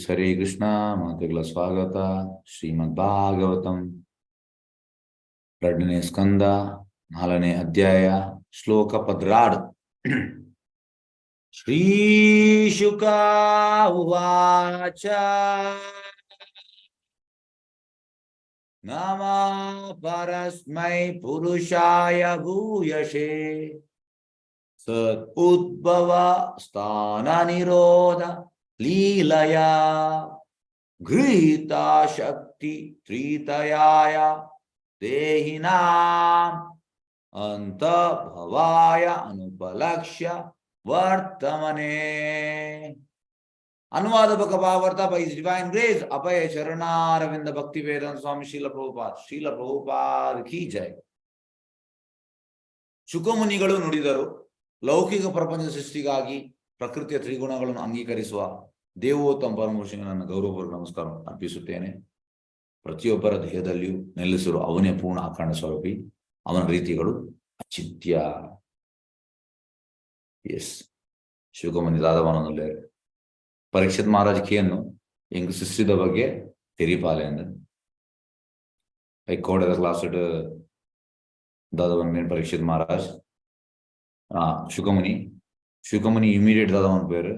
ಹರೇ ಕೃಷ್ಣ. ಮಾತೆಗಳ ಸ್ವಾಗತ. ಶ್ರೀಮದ್ ಭಾಗವತಂ ಎರಡನೇ ಸ್ಕಂದ, ನಾಲ್ಕನೇ ಅಧ್ಯಾಯ, ಶ್ಲೋಕ 12. ಶ್ರೀ ಶುಕ ಉವಾಚ ನಮಃ ಪರಸ್ಮೈ ಪುರುಷಾಯ ಭೂಯಸೆ ಸತ್ ಉದ್ಭವ ಸ್ಥಾನ ನಿರೋಧ ಲೀಲಯ ಗೃಹೀತ ಶಕ್ತಿ ತ್ರಿತಯಾಯ ದೇಹಿನಾಂ ಅಂತಭವಾಯ ಅನುಪಲಕ್ಷ್ಯ ವರ್ತಮನೆ. ಅನುವಾದ ಬಕ ಭಾವಾರ್ಥ by his divine grace Abhaya Charanaravinda Bhakti Vedanta Swami Srila Prabhupada. Srila Prabhupada ಕಿ ಜೈ. ಶುಕಮುನಿಗಳು ನುಡಿದರು, ಲೌಕಿಕ ಪ್ರಪಂಚ ಸೃಷ್ಟಿಗಾಗಿ ಪ್ರಕೃತಿಯ ತ್ರಿಗುಣಗಳನ್ನು ಅಂಗೀಕರಿಸುವ ದೇವೋತ್ತಮ ಪರಮಪುರುಷನಿಗೆ ನನ್ನ ಗೌರವಪೂರ್ವಕ ನಮಸ್ಕಾರ ಅರ್ಪಿಸುತ್ತೇನೆ. ಪ್ರತಿಯೊಬ್ಬರ ದೇಹದಲ್ಲಿಯೂ ನೆಲೆಸಿರುವ ಅವನೇ ಪೂರ್ಣ ಅಖಂಡ ಸ್ವರೂಪಿ. ಅವನ ರೀತಿಗಳು ಅಚಿಂತ್ಯ. ಎಸ್, ಶುಕಮುನಿ ದಾದವನಲ್ಲೇ ಪರೀಕ್ಷಿತ್ ಮಹಾರಾಜ್ ಕೇನು ಎಂಗ್ ಸೃಷ್ಟಿದ ಬಗ್ಗೆ ತೆರಿಪಾಲೆ ಅಂದ. ಕೋಡೆದ ಕ್ಲಾಸ್ ದಾದವನ್ ಪರೀಕ್ಷಿತ್ ಮಹಾರಾಜ್, ಆ ಶುಕಮುನಿ ಶುಕಮುನಿ ಇಮಿಡಿಯೇಟ್ ದಾದವನ್ பேரு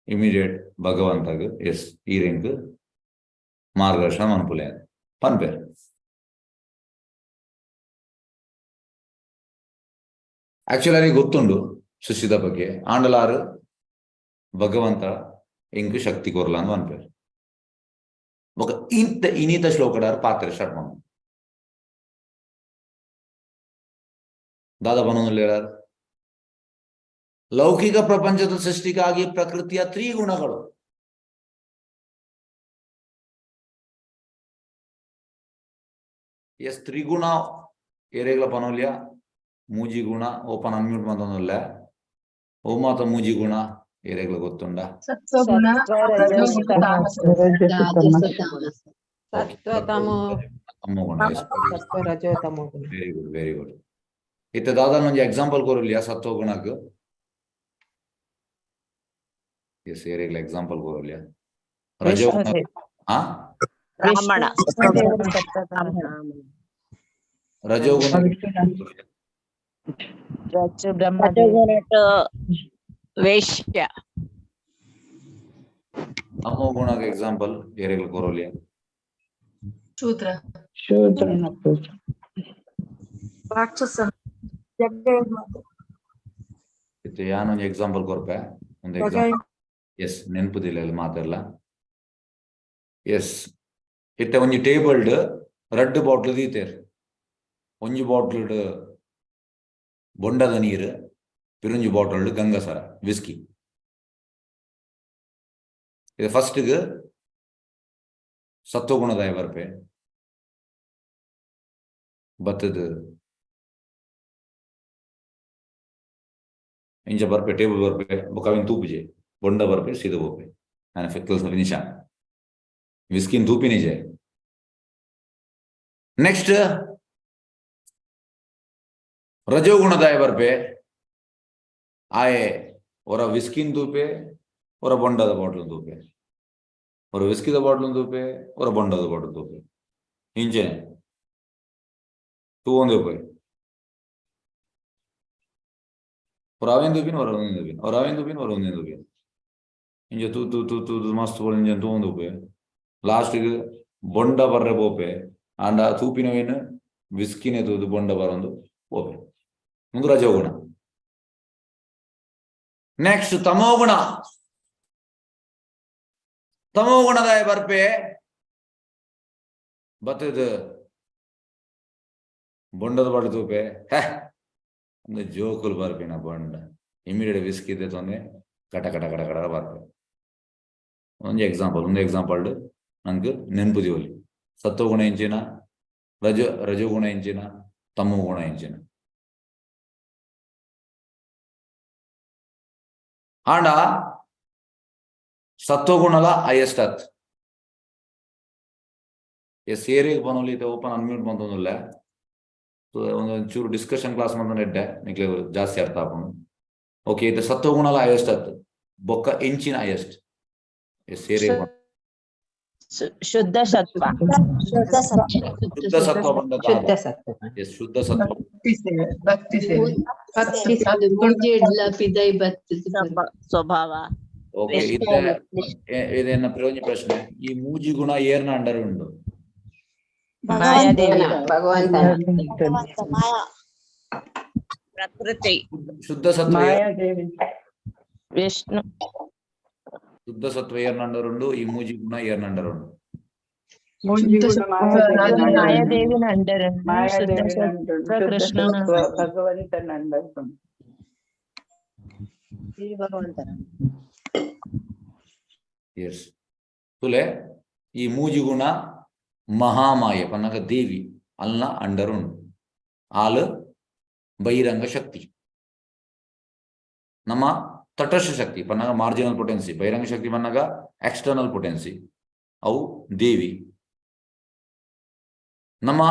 ಇಮಿಡಿಯೇಟ್ ಭಗವಂತಗ್ ಎಸ್ ಈರೆಂಗ್ ಮಾರ್ಗದರ್ಶನ ಮನ್ಪುಲೆ ಪನ್ಪೇರ್. ಆಕ್ಚುಲಿ ಗೊತ್ತುಂಡು ಸೃಷ್ಟಿದ ಬಗ್ಗೆ, ಆಂಡಲಾರು ಭಗವಂತ ಎಂಕ್ ಶಕ್ತಿ ಕೊರ್ಲ ಅಂತ ಪನ್ಪೇರ್. ಬೊಕ ಇಂತ ಇನಿತ ಶ್ಲೋಕಡಾರ್ ಪಾತ್ರ ಸ್ಟಾರ್ಟ್ ಮಲ್ಪು. ದಾದ ಪನೊಂದುಲ್ಲೆರ್, ಲೌಕಿಕ ಪ್ರಪಂಚದ ಸೃಷ್ಟಿಗಾಗಿ ಪ್ರಕೃತಿಯ ತ್ರಿಗುಣಗಳು. ಎಸ್, ತ್ರಿಗುಣ ಏರೆಗ್ಲ ಪನೊಲ್ಯ? ಮೂಜಿ ಗುಣ. Open unmute ಮಂತೊಂದುಲ್ಲೆ. ಓ ಮಾತ ಮೂಜಿ ಗುಣ ಏರೆಗ್ಲ ಗೊತ್ತುಂಡ? ಸತ್ವಗುಣ, ರಜೋಗುಣ, ತಾಮಸ. ಸತ್ವ ತಮೋ. ತಮೋ ಗುಣ, ಎಸ್. ಸತ್ವ ರಜೋ ತಮೋ ಗುಣ. Very good, very good. ಇತ್ತೆ ದಾದನ ಒಂಜಿ ಎಕ್ಸಾಂಪಲ್ ಕೊರೊಲಿಯಾ ಸತ್ವ ಗುಣಕ್? ಎಸ್, ಏರೆಗ್ಲ ಎಕ್ಸಾಂಪಲ್ ಕೊರೊಲಿಯಾ ರಜೋ ಗುಣ? ಆ ಬ್ರಾಹ್ಮಣ. ರಜೋಗುಣ. ರಜೋಗುಣಟ್ ವೇಶ್ಯ. ತಮೋ ಗುಣಕ್ ಎಕ್ಸಾಂಪಲ್ ಏರೆಗ್ಲ ಕೊರೊಲಿಯಾ? ಶೂದ್ರ. ರಾಕ್ಷಸ ಜಗನ್ಮಾತೆ. ಇತ್ತೆ ಯಾನ್ ಒಂಜಿ ಎಕ್ಸಾಂಪಲ್ ಕೊರ್ಪೆ, ಒಂದು ಎಕ್ಸಾಂಪಲ್. ಎಸ್, ನೆನ್ಪುದಿಲ್ಲ ಇಲ್ಲಿ ಮಾತೆರ್ಲ. ಎಸ್, ಇತ್ತೆ ಒಂಜಿ ಟೇಬಲ್ಡ್ ರಡ್ಡ್ ಬಾಟ್ಲ್ ದೀತೆರ್. ಒಂಜಿ ಬಾಟ್ಲ್ಡ್ ಬೊಂಡದ ನೀರು, ಪಿರೊಂಜಿ ಬಾಟಲ್ಡ್ ಗಂಗಸರ, ವಿಸ್ಕಿ. ಇದು ಫಸ್ಟ್ಗ್ ಸತ್ವಗುಣದಾಯ ಬರ್ಪೆ ಬತ್ತದ ಇಂಚ ಬರ್ಪೆ, ಟೇಬಲ್ ಬರ್ಪೆ. ಬೊಕ ಅವೆನ್ ತೂಪುಜೆ, ಬೊಂಡ ಬರ್ಪೆ, ಸೀದ ಪೋಪೆ. ಆನೆ ಕೆಲಸ ಫಿನಿಶ್. ವಿಸ್ಕಿನ್ ತೂಪಿನಿಜೆ. ನೆಕ್ಸ್ಟ್ ರಜೋಗುಣದಾಯ ಬರ್ಪೆ. ಆಯೆ ಒರ ವಿಸ್ಕಿನ್ ತೂಪೆ, ಒರ ಬೊಂಡದ ಬಾಟ್ಲ್ ತೂಪೆ, ಒರ ವಿಸ್ಕಿದ ಬಾಟ್ಲ್ ತೂಪೆ, ಒರ ಬೊಂಡದ ಬಾಟ್ಲ್ ತೂಪೆ. ಇಂಚೆನೆ ತೂವೊಂದೇ ಪೋಯೆ. ಒರ ಅವೆನ್ ತೂಪಿನ, ಒರ ಒಂದೆನ್ ತೂಪಿನ, ಒರ ಅವೆನ್ ತೂಪಿನ, ಒರ ಒಂದೆನ್ ತೂಪಿನ. ಇಂಚ ತೂ ತೂ ತೂ ತೂ ಮಸ್ತ್ ಪೋಲ ಇಂಚ ತೂವೊಂದು ಪೋಪೆ. ಲಾಸ್ಟ್ಗ್ ಬೊಂಡ ಬರ್ರೆ ಪೋಪೆ. ಆಂಡ ತೂಪಿನವೇನು ವಿಸ್ಕಿನೆ ತೂದು ಬೊಂಡ ಬರೊಂದು ಪೋಪೆ. ಉಂದು ರಜೋಗುಣ. ನೆಕ್ಸ್ಟ್ ತಮೋಗುಣ. ತಮೋಗುಣದಾಯ ಬರ್ಪೆ ಬತ್ತದ ಬೊಂಡದ ಬಾಟಲ್ ತೂಪೆ. ಹೇ, ಒಂದು ಜೋಕುಲು ಬರ್ಪಿನ ಬೊಂಡ. ಇಮಿಡಿಯೇಟ್ ವಿಸ್ಕಿ ದೆತೊಂದೆ ಕಟ ಕಟ ಕಟ ಕಟ ಬರ್ಪೆ. ಒಂಜಿ ಎಕ್ಸಾಂಪಲ್, ಒಂದು ಎಕ್ಸಾಂಪಲ್ ನಂಕ್ ನೆನ್ಪು ದೀವೊಲಿ. ಸತ್ವಗುಣ ಎಂಚಿನ, ರಜೋಗುಣ ಎಂಚಿನ, ತಮೋಗುಣ ಎಂಚಿನ? ಆಂಡ ಸತ್ವಗುಣಲ ಹೈಯೆಸ್ಟ್ ಅತ್. ಎಸ್, ಏರಿಯಾಗ್ ಪನೊಲಿ? ಇತ್ತೆ ಓಪನ್ ಅನ್ಮ್ಯೂಟ್ ಮಂತೊಂದುಲ್ಲೆ. ಒಂದು ಚೂರು ಡಿಸ್ಕಷನ್ ಕ್ಲಾಸ್ ಮಂತೊಂದು ಎಡ್ಡೆ, ನಿಕ್ಲೆ ಜಾಸ್ತಿ ಅರ್ಥ ಆಪುಂಡು. ಓಕೆ, ಇದು ಸತ್ವಗುಣಲ ಹೈಯೆಸ್ಟ್ ಆತ್. ಬೊಕ್ಕ ಎಂಚಿನ ಹೈಯೆಸ್ಟ್? ಸೇರೆ. ಶುದ್ಧ ಸತ್ವ. ಶುದ್ಧ ಸತ್ವ. ಶುದ್ಧ ಸತ್ವ ಪಂಡ? ಶುದ್ಧ ಸತ್ವ. ಎಸ್, ಶುದ್ಧ ಸತ್ವ. ಭಕ್ತಿ ಸೇವೆ, ಭಕ್ತಿ ಸೇವೆ. ಭಕ್ತಿ. ಪಿದೈ ಬತ್ತದ. ಸ್ವಭಾವ. ಓಕೆ, ಇತ್ತೆ ಇದೇನ ಪ್ರಯೋಜನ ಪ್ರಶ್ನೆ, ಈ ಮೂಜಿ ಗುಣ ಏರ್ನ ಅಂಡರ್ ಉಂಡು? ಮಾಯಾದೇವಿ. ಭಗವಂತನ. ಭಗವಂತ, ಮಾಯಾ. ಪ್ರಕೃತಿ. ಶುದ್ಧ ಸತ್ವ ಮಾಯಾದೇವಿ. ವಿಷ್ಣು. ಶುದ್ಧ ಸತ್ವ ಏರ್ನ ಅಂಡರ್ ಉಂಡು? ಈ ಮೂಜಿ ಗುಣ ಏರ್ನ ಅಂಡರ್ ಉಂಡು? ಮೂಜಿ ಶುದ್ಧ ಗುಣ ಸತ್ವ. ಮಾಯಾದೇವಿ. ಮಾಯಾದೇವಿನ ಅಂಡರ್. ಶುದ್ಧ ಮಾಯಾದೇವಿನ ಸತ್ವ. ಅಂಡರ್ ಉಂಟು. ಶುದ್ಧ ಕೃಷ್ಣನ. ಸತ್ವ ಭಗವಂತನ ಅಂಡರ್ ಉಂಟು. ಭಗವಂತನ. ಎಸ್, ತುಲೆ, ಈ ಮೂಜಿ ಗುಣ ಮಹಾಮಾಯೆ ಪನ್ನಗ ದೇವಿ ಅಲ್ನ ಅಂಡರ್ ಉಂಡು. ಆಲ್ ಬಹಿರಂಗ ಶಕ್ತಿ. ನಮ್ಮ ತಟಸ್ಥ ಶಕ್ತಿ ಪನ್ನಗ ಮಾರ್ಜಿನಲ್ ಪೊಟೆನ್ಸಿ, ಬಹಿರಂಗ ಶಕ್ತಿ ಪನ್ನಗ ಎಕ್ಸ್ಟರ್ನಲ್ ಪೊಟೆನ್ಸಿ, ಅವು ದೇವಿ. ನಮ್ಮ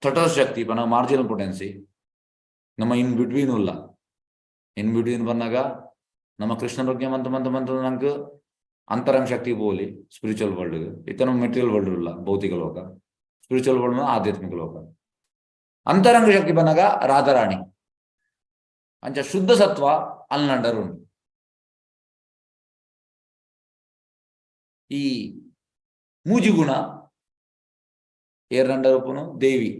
ತಟಸ್ಥ ಶಕ್ತಿ ಪನ್ನಗ ಮಾರ್ಜಿನಲ್ ಪೊಟೆನ್ಸಿ, ನಮ್ಮ ಇನ್ ಬಿಟ್ವೀನ್ ಉಲ್ಲ. ಇನ್ ಬಿಟ್ವೀನ್ ಪನ್ನಗ ನಮ್ಮ ಕೃಷ್ಣ ಪ್ರಜ್ಞೆ ಮಂತ್ ಮಂತ್ ಮಂತ್ ನಂಗೆ ಅಂತರಂಗ ಶಕ್ತಿ ಪೋಲಿ, ಸ್ಪಿರಿಚುವಲ್ ವರ್ಲ್ಡ್. ಇತ್ತ ನಮ್ಮ ಮೆಟೀರಿಯಲ್ ವರ್ಲ್ಡ್ ಇಲ್ಲ, ಭೌತಿಕ ಲೋಕ. ಸ್ಪಿರಿಚುವಲ್ ವರ್ಲ್ಡ್ ಆಧ್ಯಾತ್ಮಿಕ ಲೋಕ. ಅಂತರಂಗ ಶಕ್ತಿ ಬಂದಾಗ ರಾಧಾರಾಣಿ. ಅಂಚ ಶುದ್ಧ ಸತ್ವ ಅಲ್ನಂಡರ್ ಉಂಟು. ಈ ಮೂಜಿ ಗುಣ ಏರ್ನಂಡರ್ ಉಪ್ಪುನು? ದೇವಿ.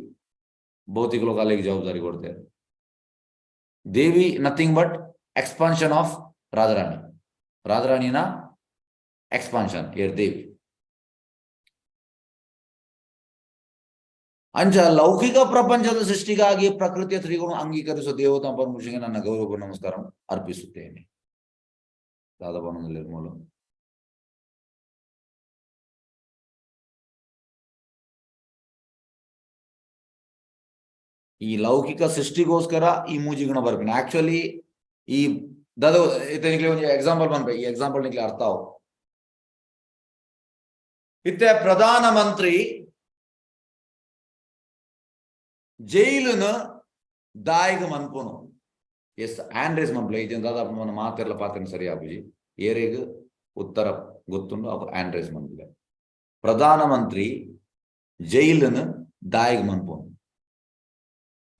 ಭೌತಿಕ ಲೋಕ ಅಲ್ಲಿಗೆ ಜವಾಬ್ದಾರಿ ಕೊಡ್ತಾರೆ. Devi nothing but expansion of Radharani. ರಾಧಾರಾಣಿನ ಎಕ್ಸ್ಪಾನ್ಷನ್ ಏರ್ ದೇವಿ. ಅಂಚ ಲೌಕಿಕ ಪ್ರಪಂಚದ ಸೃಷ್ಟಿಗಾಗಿ ಪ್ರಕೃತಿಯ ತ್ರಿಗುಣ ಅಂಗೀಕರಿಸುವ ದೇವತಾ ಪರಮಪುರುಷಗೆ ನನ್ನ ಗೌರವ ನಮಸ್ಕಾರ ಅರ್ಪಿಸುತ್ತೇನೆ. ದಾದಾ ನಿರ್ಮೂಲ. ಈ ಲೌಕಿಕ ಸೃಷ್ಟಿಗೋಸ್ಕರ ಈ ಮೂಜಿ ಗುಣ ಬರ್ಪಿನ. ಆಕ್ಚುಲಿ ಈ ದಾದ ಇತ್ತೆ ಒಂಜಿ ಎಕ್ಸಾಂಪಲ್ ಪನ್ಪೆ. ಈ ಎಕ್ಸಾಂಪಲ್ ನಿಕ್ಲೆ ಅರ್ಥ ಆವು. ಇತ್ತೆ ಪ್ರಧಾನ ಮಂತ್ರಿ ಜೈಲುನು ದಾಯಿಗ್ ಮನ್ಪುನು? ಎಸ್, ಹ್ಯಾಂಡ್ ರೇಸ್ ಮನ್ಪುಲೆ. ಈ ದಾದ మన ಮಾತೆರ್ಲ ಪಾತ್ರನ ಸರಿ ಆಪುಜಿ. ಏರೆಗ್ ಉತ್ತರ ಗೊತ್ತುಂಡು ಅವು ಹ್ಯಾಂಡ್ ರೇಸ್ ಮನ್ಪುಲೆ. ಪ್ರಧಾನ ಮಂತ್ರಿ ಜೈಲುನು ದಾಯಿಗ್ ಮನ್ಪುನು?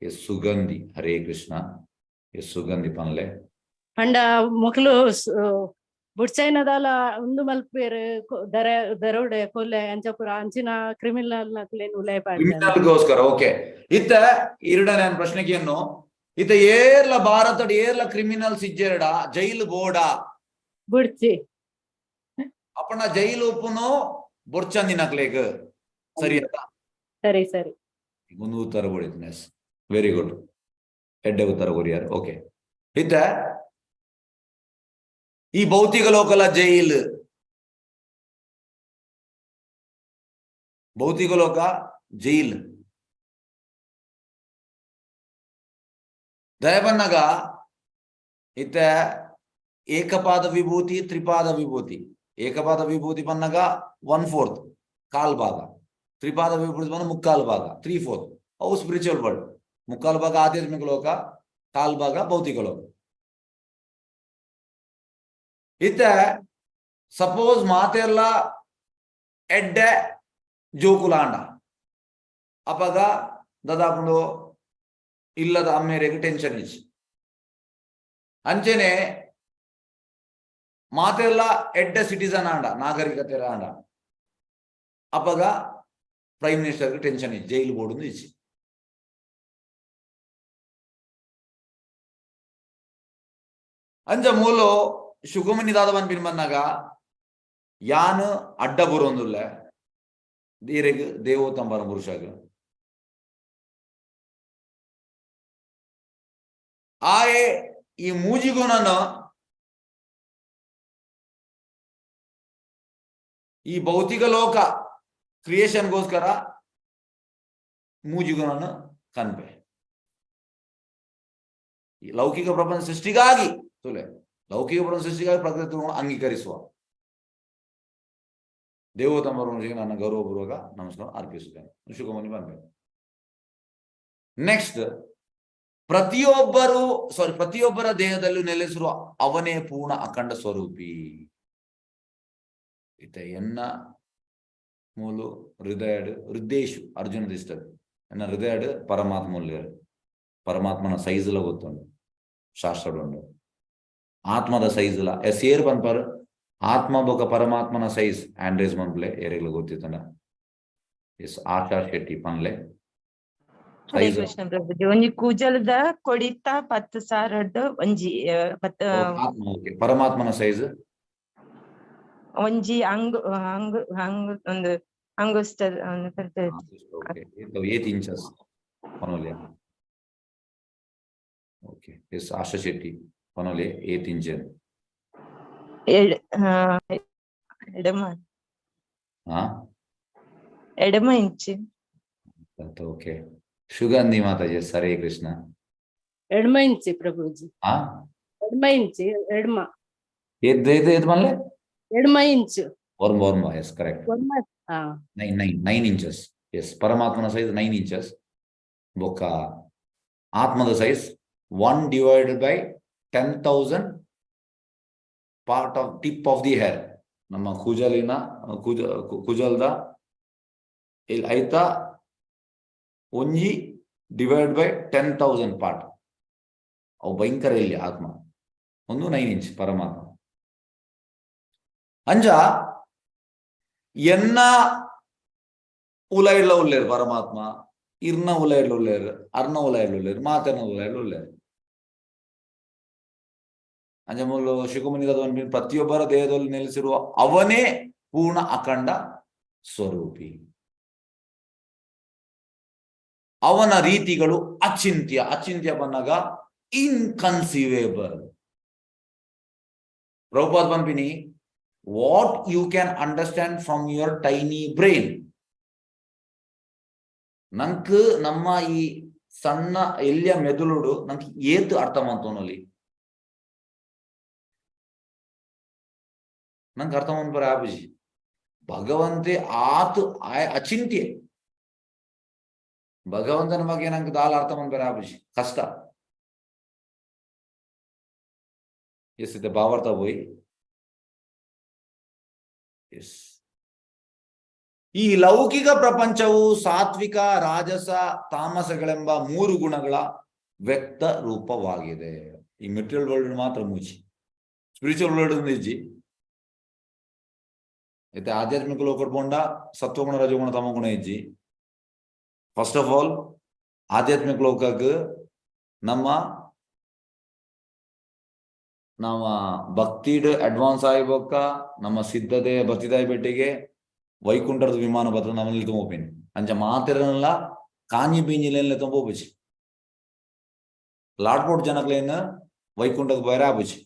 ಎಸ್, ಸುಗಂಧಿ. ಹರೇ ಕೃಷ್ಣ. ಎಸ್, ಸುಗಂಧಿ ಪನ್ಲೆ. ಪಂಡ ಮೊಕಲು ಬುಡ್ಸೈನದಾಲ ಉಂದು ಮಲ್ಪೇರ್, ದರ ದರೋಡೆ ಕೊಲೆ ಅಂಚ ಪುರ ಅಂಚಿನ ಕ್ರಿಮಿನಲ್ ನಕ್ಲೆನ್ ಉಲೈ ಪಾಡ್ದೆರ್. ಕ್ರಿಮಿನಲ್ಗೋಸ್ಕರ. ಓಕೆ, ಇತ್ತ ಇರುಡ ನಾನು ಪ್ರಶ್ನೆಗೆ, ಇತ್ತ ಏರ್ಲ ಭಾರತಡ್ ಏರ್ಲ ಕ್ರಿಮಿನಲ್ಸ್ ಇಜ್ಜೆರಡ ಜೈಲು ಬೋಡ? ಬುಡ್ಚಿ. ಅಪ್ಪಣ ಜೈಲು ಉಪ್ಪುನು ಬೊರ್ಚಂದಿನಕ್ಲೆಗ್, ಸರಿ ಅತ್ತ? ಸರಿ ಸರಿ. ಒಂದು ಉತ್ತರ ಕೊಡಿದ್ದೀನಿ. ವೆರಿ ಗುಡ್, ಎಡ್ಡೆ ಉತ್ತರ ಕೊರಿಯಾರ್. ಓಕೆ, ಇತ್ತ ಈ ಭೌತಿಕ ಲೋಕಲ ಜೈಲ್, ಭೌತಿಕ ಲೋಕ ಜೈಲ್. ದಯಬನ್ನಗ ಇತ್ತ ಏಕಪಾದ ವಿಭೂತಿ, ತ್ರಿಪಾದ ವಿಭೂತಿ. ಏಕಪಾದ ವಿಭೂತಿ ಪನ್ನಗ 1/4, ಕಾಲ್ ಭಾಗ. ತ್ರಿಪಾದ ವಿಭೂತಿ ಬಂದ ಮುಕ್ಕಾಲು ಭಾಗ, 3/4. ಅವು ಸ್ಪಿರಿಚುವಲ್ ವರ್ಲ್ಡ್. ಮುಕ್ಕಾಲು ಭಾಗ ಆಧ್ಯಾತ್ಮಿಕ ಲೋಕ, ಕಾಲ್ ಭಾಗ ಭೌತಿಕ ಲೋಕ. ಇತ್ತ ಸಪೋಸ್ ಮಾತೆಲ್ಲ ಎಡ್ಡೆ ಜೋಕುಲಾಂಡ ಅಪಗ ದದಾಪುಂಡು ಇಲ್ಲದ ಅಮ್ಮೇರೆಗ್ ಟೆನ್ಷನ್ ಇಜ್ಜಿ. ಅಂಚೆನೆ ಮಾತೆಲ್ಲ ಎಡ್ಡೆ ಸಿಟಿಸನ್ ಆಂಡ, ನಾಗರಿಕತೆ ಆಂಡ, ಅಪಗ ಪ್ರೈಮ್ ಮಿನಿಸ್ಟರ್ ಟೆನ್ಷನ್ ಇಜ್ಜಿ, ಜೈಲು ಬೋರ್ಡ್ ಇಜ್ಜಿ. ಅಂಚ ಮೂಲು ಶುಕಮುನಿ ದಾದ ಪನ್ಪಿನ ಬಂದಾಗ ಯಾನ್ ಅಡ್ಡ ಬರೋಂದುಲ್ಲ ಈರೆಗ್ ದೇವೋತ್ತಮ ಪುರುಷಗ್. ಆಯೆ ಈ ಮೂಜಿಗುಣನು ಈ ಭೌತಿಕ ಲೋಕ ಕ್ರಿಯೇಷನ್ಗೋಸ್ಕರ ಮೂಜಿಗುಣನು ಕನ್ಪೆ. ಈ ಲೌಕಿಕ ಪ್ರಪಂಚ ಸೃಷ್ಟಿಗಾಗಿ ತುಲೆ, ಲೌಕಿಕ ಪ್ರಪಂಚ ಸೃಷ್ಟಿಗಾಗಿ ಪ್ರಕೃತಿ ಅಂಗೀಕರಿಸುವ ದೇವೋತ್ತಮ ಪರಮಪುರುಷಗೆ ನನ್ನ ಗೌರವಪೂರ್ವಕ ನಮಸ್ಕಾರ ಅರ್ಪಿಸುತ್ತೇನೆ. ಶುಕಮುನಿ ಬಂದೆ. ನೆಕ್ಸ್ಟ್ ಪ್ರತಿಯೊಬ್ಬರು ಸಾರಿ ಪ್ರತಿಯೊಬ್ಬರ ದೇಹದಲ್ಲೂ ನೆಲೆಸಿರುವ ಅವನೇ ಪೂರ್ಣ ಅಖಂಡ ಸ್ವರೂಪಿ. ಇತ್ತ ಎನ್ನ ಮೂಲು ಹೃದಯಡ್ ಹೃದಯೇಶು ಅರ್ಜುನ ದಿಷ್ಟದ್ ಎನ್ನ ಹೃದಯಡ್ ಪರಮಾತ್ಮ ಉಲ್ಲೇರು. ಪರಮಾತ್ಮನ ಸೈಜುಲ ಗೊತ್ತುಂಡು, ಶಾಸ್ತ್ರ ಉಂಡು. ಆತ್ಮದ ಸೈಜುಲ ಎಸ್ ಏರ್ ಪನ್ಪರ್ ಆತ್ಮ ಬೊಕ ಪರಮಾತ್ಮನ ಸೈಜ್ ಆಂಡ್ರೇಸ್ ಮನ್ಪ್ಲೆ ಏರೆಗ್ಲ ಗೊತ್ತಿತ್ತಂಡ. ಎಸ್ ಆಶಾ ಶೆಟ್ಟಿ ಪನ್ಲೆ. ಹರೇ ಸೈಜ್ ಕೃಷ್ಣ ಪ್ರಭುಜಿ, ಒಂಜಿ ಕೂಜಲ್ದ ಕೊಡಿತ 10 ಸಾವಿರಡ್ ಒಂಜಿ ಪತ್ತು ಆತ್ಮ, ಓಕೆ. ಪರಮಾತ್ಮನ ಸೈಜ್ ಒಂಜಿ ಅಂಗು ಅಂಗು ಅಂಗು ಒಂದು ಅಂಗುಸ್ತ ಓಕೆ, 8 ಇಂಚಸ್ ಪನೋಲಿಯ. ಓಕೆ, ಎಸ್ ಆಶಾ ಶೆಟ್ಟಿ ಪನೋಲಿ 8 ಇಂಚ್. ಎಡಮ ಹಾ ಎಡಮ ಇಂಚ್. ಓಕೆ, ಸುಗಂಧಿ ಮಾತಾಜಿ, ಹರೇ ಕೃಷ್ಣ. ಎಡ್ಮ ಇಂಚಿ ಪ್ರಭುಜಿ. ಆ ಎಡ್ಮ ಇಂಚಿ, ಎಡ್ಮ. ಏತ್ ಏತ್ ಏತ್ ಮಲ್ಲೆ? ಎಡ್ಮ ಇಂಚು. ವರ್ಮ ವರ್ಮ, ಎಸ್ ಕರೆಕ್ಟ್. ವರ್ಮ ಹಾ. 9 9 9 ಇಂಚಸ್. ಎಸ್, ಪರಮಾತ್ಮನ ಸೈಜ್ 9 ಇಂಚಸ್. ಬೊಕ್ಕ ಆತ್ಮದ size 1 divided by 10,000 part of tip of the hair. ನಮ್ಮ ಕೂಜಲಿನ ಕೂಜ ಕುಜಲ್ದ ಇಲ್ಲಿ ಐತಾ ಒಂಜಿ ಡಿವೈಡ್ ಬೈ 10,000 ಪಾರ್ಟ್. ಅವು ಭಯಂಕರ ಇಲ್ಲಿ ಆತ್ಮ ಒಂದು 9 ಇಂಚ್ ಪರಮಾತ್ಮ. ಅಂಜ ಎನ್ನ ಉಲೈಡ್ಲ ಉಲ್ಲೇರು ಪರಮಾತ್ಮ, ಇರ್ನ ಉಲೈಡ್ಲ ಉಲ್ಲೇರು, ಅರ್ನ ಉಲೈಡ್ಲ ಉಲ್ಲೇರು, ಮಾತನ ಉಲೈಡ್ಲ ಉಲ್ಲೇರು. ಅಂಜ ಮೂಲು ಶಿಖಮುನಿ ಪ್ರತಿಯೊಬ್ಬರ ದೇಹದಲ್ಲಿ ನೆಲೆಸಿರುವ ಅವನೇ ಪೂರ್ಣ ಅಖಂಡ ಸ್ವರೂಪಿ. ಅವನ ರೀತಿಗಳು ಅಚಿಂತ್ಯ. ಅಚಿಂತ್ಯ ಬಂದಾಗ ಇನ್ಕನ್ಸೀವೇಬಲ್. Prabhupad ಪನ್ಪಿನಿ, what you can understand from your tiny brain. ನಂಕ್ ನಮ್ಮ ಈ ಸಣ್ಣ ಎಲ್ಲಿಯ ಮೆದುಳುಡು ನಂಕ್ ಏತ್ ಅರ್ಥ ಮಂತೋನಲ್ಲಿ ನಂಗೆ ಅರ್ಥ ಮಂತ್ಪರ ಆಪುಜಿ. ಭಗವಂತೆ ಆತ್ ಅಚಿಂತ್ಯ. ಭಗವಂತನ ಬಗ್ಗೆ ನಂಗೆ ದಾಲ ಅರ್ಥ ಮಂತ್ಪರ ಆಪುಜಿ, ಕಷ್ಟ. ಎಸ್ ಇದೆ ಭಾವಾರ್ಥ ಹೋಯ್. ಎಸ್, ಈ ಲೌಕಿಕ ಪ್ರಪಂಚವು ಸಾತ್ವಿಕ, ರಾಜಸ, ತಾಮಸಗಳೆಂಬ ಮೂರು ಗುಣಗಳ ವ್ಯಕ್ತ ರೂಪವಾಗಿದೆ. ಈ ಮೆಟೀರಿಯಲ್ ವರ್ಲ್ಡ್ ಮಾತ್ರ ಮೂಜಿ, ಸ್ಪಿರಿಚುವಲ್ ವರ್ಲ್ಡ್ ನಿಜ್ಜಿ. అయితే ಆಧ್ಯಾತ್ಮಿಕ ಲೋಕಡ್ ಪೋಂಡ ಸತ್ವಗುಣ, ರಜಗುಣ, ತಮಗುಣ ಇಜ್ಜಿ. ಫಸ್ಟ್ ಆಫ್ ಆಲ್ ಆಧ್ಯಾತ್ಮಿಕ ಲೋಕಕ್ಕೆ ನಮ್ಮ ನಮ್ಮ ಭಕ್ತಿಡ್ ಅಡ್ವಾನ್ಸ್ ಆಗಿ ಬೊಕ್ಕ ನಮ್ಮ ಸಿದ್ಧತೆ ಬತ್ತಿದಾಯ ಬೆಟ್ಟಿಗೆ ವೈಕುಂಠದ ವಿಮಾನ ಬತ್ತ ನಮ್ಮಲ್ಲಿ ತುಂಬೋಪಿನಿ. ಅಂಚ ಮಾತಿರಲ್ಲ ಕಾಂಜಿ ಬೀಂಜಿಲೆಲ್ಲ ತುಂಬೋಪುಜಿ. ಲಾಡ್ಪೋಟ್ ಜನಕ್ಲೇನ ವೈಕುಂಠದ ಬೈರ ಆಪುಜಿ.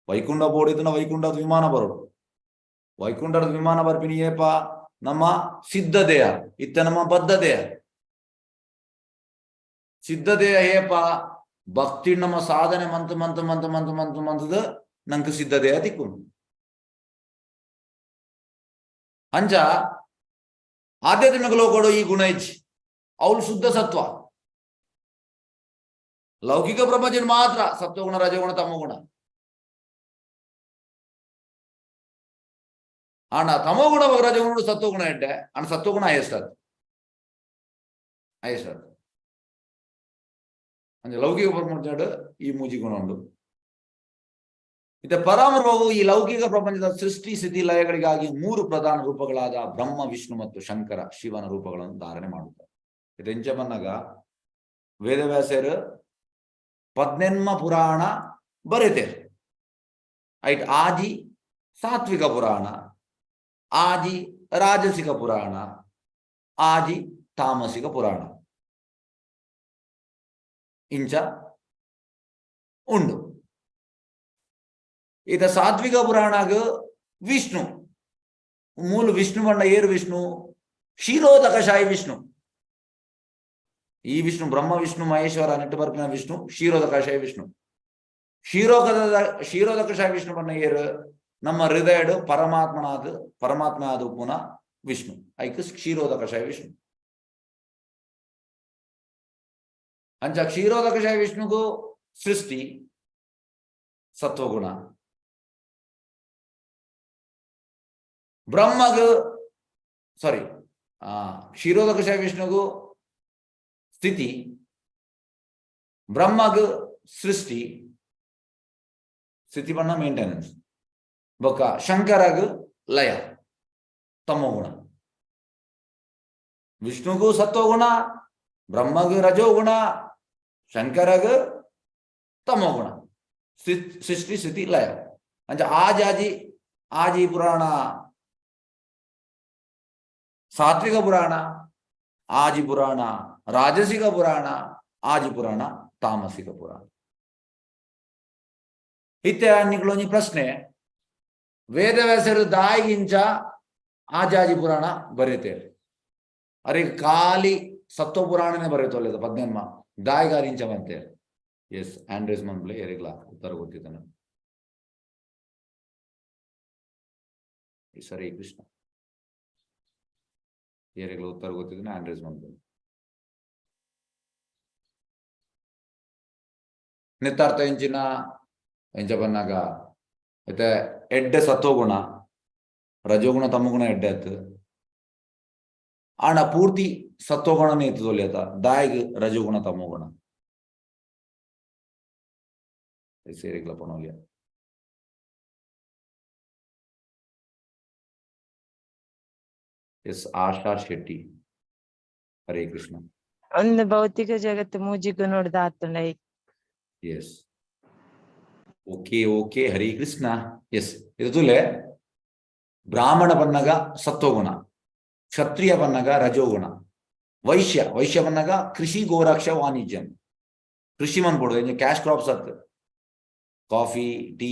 ವೈಕುಂಠ ಬೋಡಿತನ ವೈಕುಂಠದ ವಿಮಾನ ಬರೋಡು. ವೈಕುಂಠದ ವಿಮಾನ ಬರ್ಪಿನಿ ಏಪ ನಮ್ಮ ಸಿದ್ಧ ದೇಹ ಇತ್ತ ನಮ್ಮ ಬದ್ಧ ದೇಹ. ಸಿದ್ಧ ದೇಹ ಏಪ ಭಕ್ತಿ ನಮ್ಮ ಸಾಧನೆ ಮಂತ್ ಮಂತ್ ಮಂತ್ ಮಂತ್ ಮಂತ್ ಮಂತದ ನಂಗೆ ಸಿದ್ಧ ದೇಹ ತಿಕ್ಕು. ಅಂಚ ಆಧ್ಯಾತ್ಮಿಕ ಲೋಕಡು ಈ ಗುಣ ಇಚ್ಚಿ ಅವಳು ಶುದ್ಧ ಸತ್ವ. ಲೌಕಿಕ ಪ್ರಪಂಚ ಮಾತ್ರ ಸತ್ವಗುಣ, ರಜಗುಣ, ತಮಗುಣ. ಆಂಡ ತಮೋಗುಣ ರಜಗುಣ ಸತ್ವಗುಣ ಇಟ್ಟೆ ಅಂಡ್ ಸತ್ವಗುಣ ಹೈಯೆಸ್ಟ್ ಅದು, ಹೈಯೆಸ್ಟ್ ಅದು. ಅಂದ್ರೆ ಲೌಕಿಕ ಪ್ರಪಂಚ ಈ ಮೂಜಿ ಗುಣ ಉಂಟು. ಇತ್ತ ಪರಾಮರ್ವವು ಈ ಲೌಕಿಕ ಪ್ರಪಂಚದ ಸೃಷ್ಟಿ ಸ್ಥಿತಿ ಲಯಗಳಿಗಾಗಿ ಮೂರು ಪ್ರಧಾನ ರೂಪಗಳಾದ ಬ್ರಹ್ಮ, ವಿಷ್ಣು ಮತ್ತು ಶಂಕರ ಶಿವನ ರೂಪಗಳನ್ನು ಧಾರಣೆ ಮಾಡುತ್ತಾರೆ. ಇದು ಎಂಚ ಬಂದಾಗ ವೇದವ್ಯಾಸರು ಪದ್ನೆನ್ಮ ಪುರಾಣ ಬರೆತೇರು. ಐಟ್ ಆದಿ ಸಾತ್ವಿಕ ಪುರಾಣ, ಆದಿ ರಾಜಸಿಕ ಪುರಾಣ, ಆದಿ ತಾಮಸಿಕ ಪುರಾಣ ಇಂಚ ಉಂಡು. ಈತ ಸಾತ್ವಿಕ ಪುರಾಣಗ್ ವಿಷ್ಣು ಮೂಲ ವಿಷ್ಣು ಬಂಡ ಏರು ವಿಷ್ಣು, ಕ್ಷೀರೋದಕಶಾಯಿ ವಿಷ್ಣು. ಈ ವಿಷ್ಣು ಬ್ರಹ್ಮ ವಿಷ್ಣು ಮಹೇಶ್ವರ ನೆಟ್ಟು ಬರ್ಪಿನ ವಿಷ್ಣು ಕ್ಷೀರೋದಕಶಾಯಿ ವಿಷ್ಣು. ಕ್ಷೀರೋದಕಶಾಯಿ ವಿಷ್ಣು ಬಣ್ಣ ಏರು ನಮ್ಮ ಹೃದಯಡು ಪರಮಾತ್ಮನಾದ ಪರಮಾತ್ಮ ಆದ ಪುನಃ ವಿಷ್ಣು ಐಕ್ ಕ್ಷೀರೋದಕಶಾಯಿ ವಿಷ್ಣು. ಅಂಚ ಕ್ಷೀರೋದಕಶಾಯಿ ವಿಷ್ಣುಗು ಸೃಷ್ಟಿ ಸತ್ವಗುಣ, ಬ್ರಹ್ಮಗ್ ಸಾರಿ ಕ್ಷೀರೋದಕಶಾಯಿ ವಿಷ್ಣುಗು ಸ್ಥಿತಿ, ಬ್ರಹ್ಮಗ್ ಸೃಷ್ಟಿ, ಸ್ಥಿತಿ ಬಣ್ಣ ಮೇಂಟೆನೆನ್ಸ್, ಬೊಕ್ಕ ಶಂಕರಗ್ ಲಯ ತಮೋಗುಣ. ವಿಷ್ಣುಗು ಸತ್ವಗುಣ, ಬ್ರಹ್ಮಗ್ ರಜೋಗುಣ, ಶಂಕರಗ್ ತಮೋಗುಣ. ಸೃಷ್ಟಿ ಸ್ಥಿತಿ ಲಯ. ಅಂಚ ಆಜಾಜಿ ಆಜಿ ಪುರಾಣ ಸಾತ್ವಿಕ ಪುರಾಣ, ಆಜಿ ಪುರಾಣ ರಾಜಸಿಕ ಪುರಾಣ, ಆಜಿ ಪುರಾಣ ತಾಮಸಿಕ ಪುರಾಣ. ಇತ್ತೆ ನಿಕ್ಲೊಂಜಿ ಪ್ರಶ್ನೆ, ವೇದವ್ಯಾಸರು ದಾಯಿಗಿಂಚ ಆಜಾಜಿ ಪುರಾಣ ಬರೆತೇರು, ಅರೆ ಖಾಲಿ ಸತ್ವ ಪುರಾಣನೇ ಬರೆತೊಲ್ಲೆದ ಪದ್ನೆನ್ಮ ದಾಯಿಗಾರಿಂಚ ಬಂತೇರು. ಎಸ್ ಆಂಡ್ರೇಸ್ ಮನ್ಪ್ಲೆ ಎರಿಗ್ಲಾ ಉತ್ತರ ಗೊತ್ತಿದ್ದಾನೆ. ಸರಿ ಕೃಷ್ಣ ಏರಿಗ್ಲ ಉತ್ತರ ಗೊತ್ತಿದ್ದಾನೆ ಆಂಡ್ರೇಸ್ ಮನ್ಪ್ಲೆ. ನಿತ್ತಾರ್ಥ ಎಂಚಿನ ಎಂಚ ಬನ್ನಾಗ ಐತೆ ಎಡ್ಡೆ ಸತ್ವಗುಣ ರಜೋಗುಣ ತಮಗುಣ ಎಡ್ಡೆ ಆತು, ಆಂಡ ಪೂರ್ತಿ ಸತ್ವಗುಣನೇ ಇತ್ತು ಆತ ದಾಯಿಗ್ ರಜೋಗುಣ ತಮೋಗುಣ ಸೇರಿಗ್ಲ ಪಣೋಲಿಯ. ಎಸ್ ಆಶಾ ಶೆಟ್ಟಿ ಹರೇ ಕೃಷ್ಣ. ಒಂದು ಭೌತಿಕ ಜಗತ್ತು ಮೂಜಿಗು ನೋಡ್ದ ಆತುಂಡ. Yes okay okay Hare Krishna. Yes ಇದು ತುಲೆ ಬ್ರಾಹ್ಮಣ ಬನ್ನಗ ಸತ್ವಗುಣ, ಕ್ಷತ್ರಿಯ ಬನ್ನಗ ರಜೋಗುಣ, ವೈಶ್ಯ ವೈಶ್ಯ ಬನ್ನಗ ಕೃಷಿ ಗೋರಕ್ಷ ವಾಣಿಜ್ಯ, ಕೃಷಿ ಮನ್ಪೊಡು ಕ್ಯಾಶ್ ಕ್ರಾಪ್ಸ್ ಅತ್, ಕಾಫಿ ಟೀ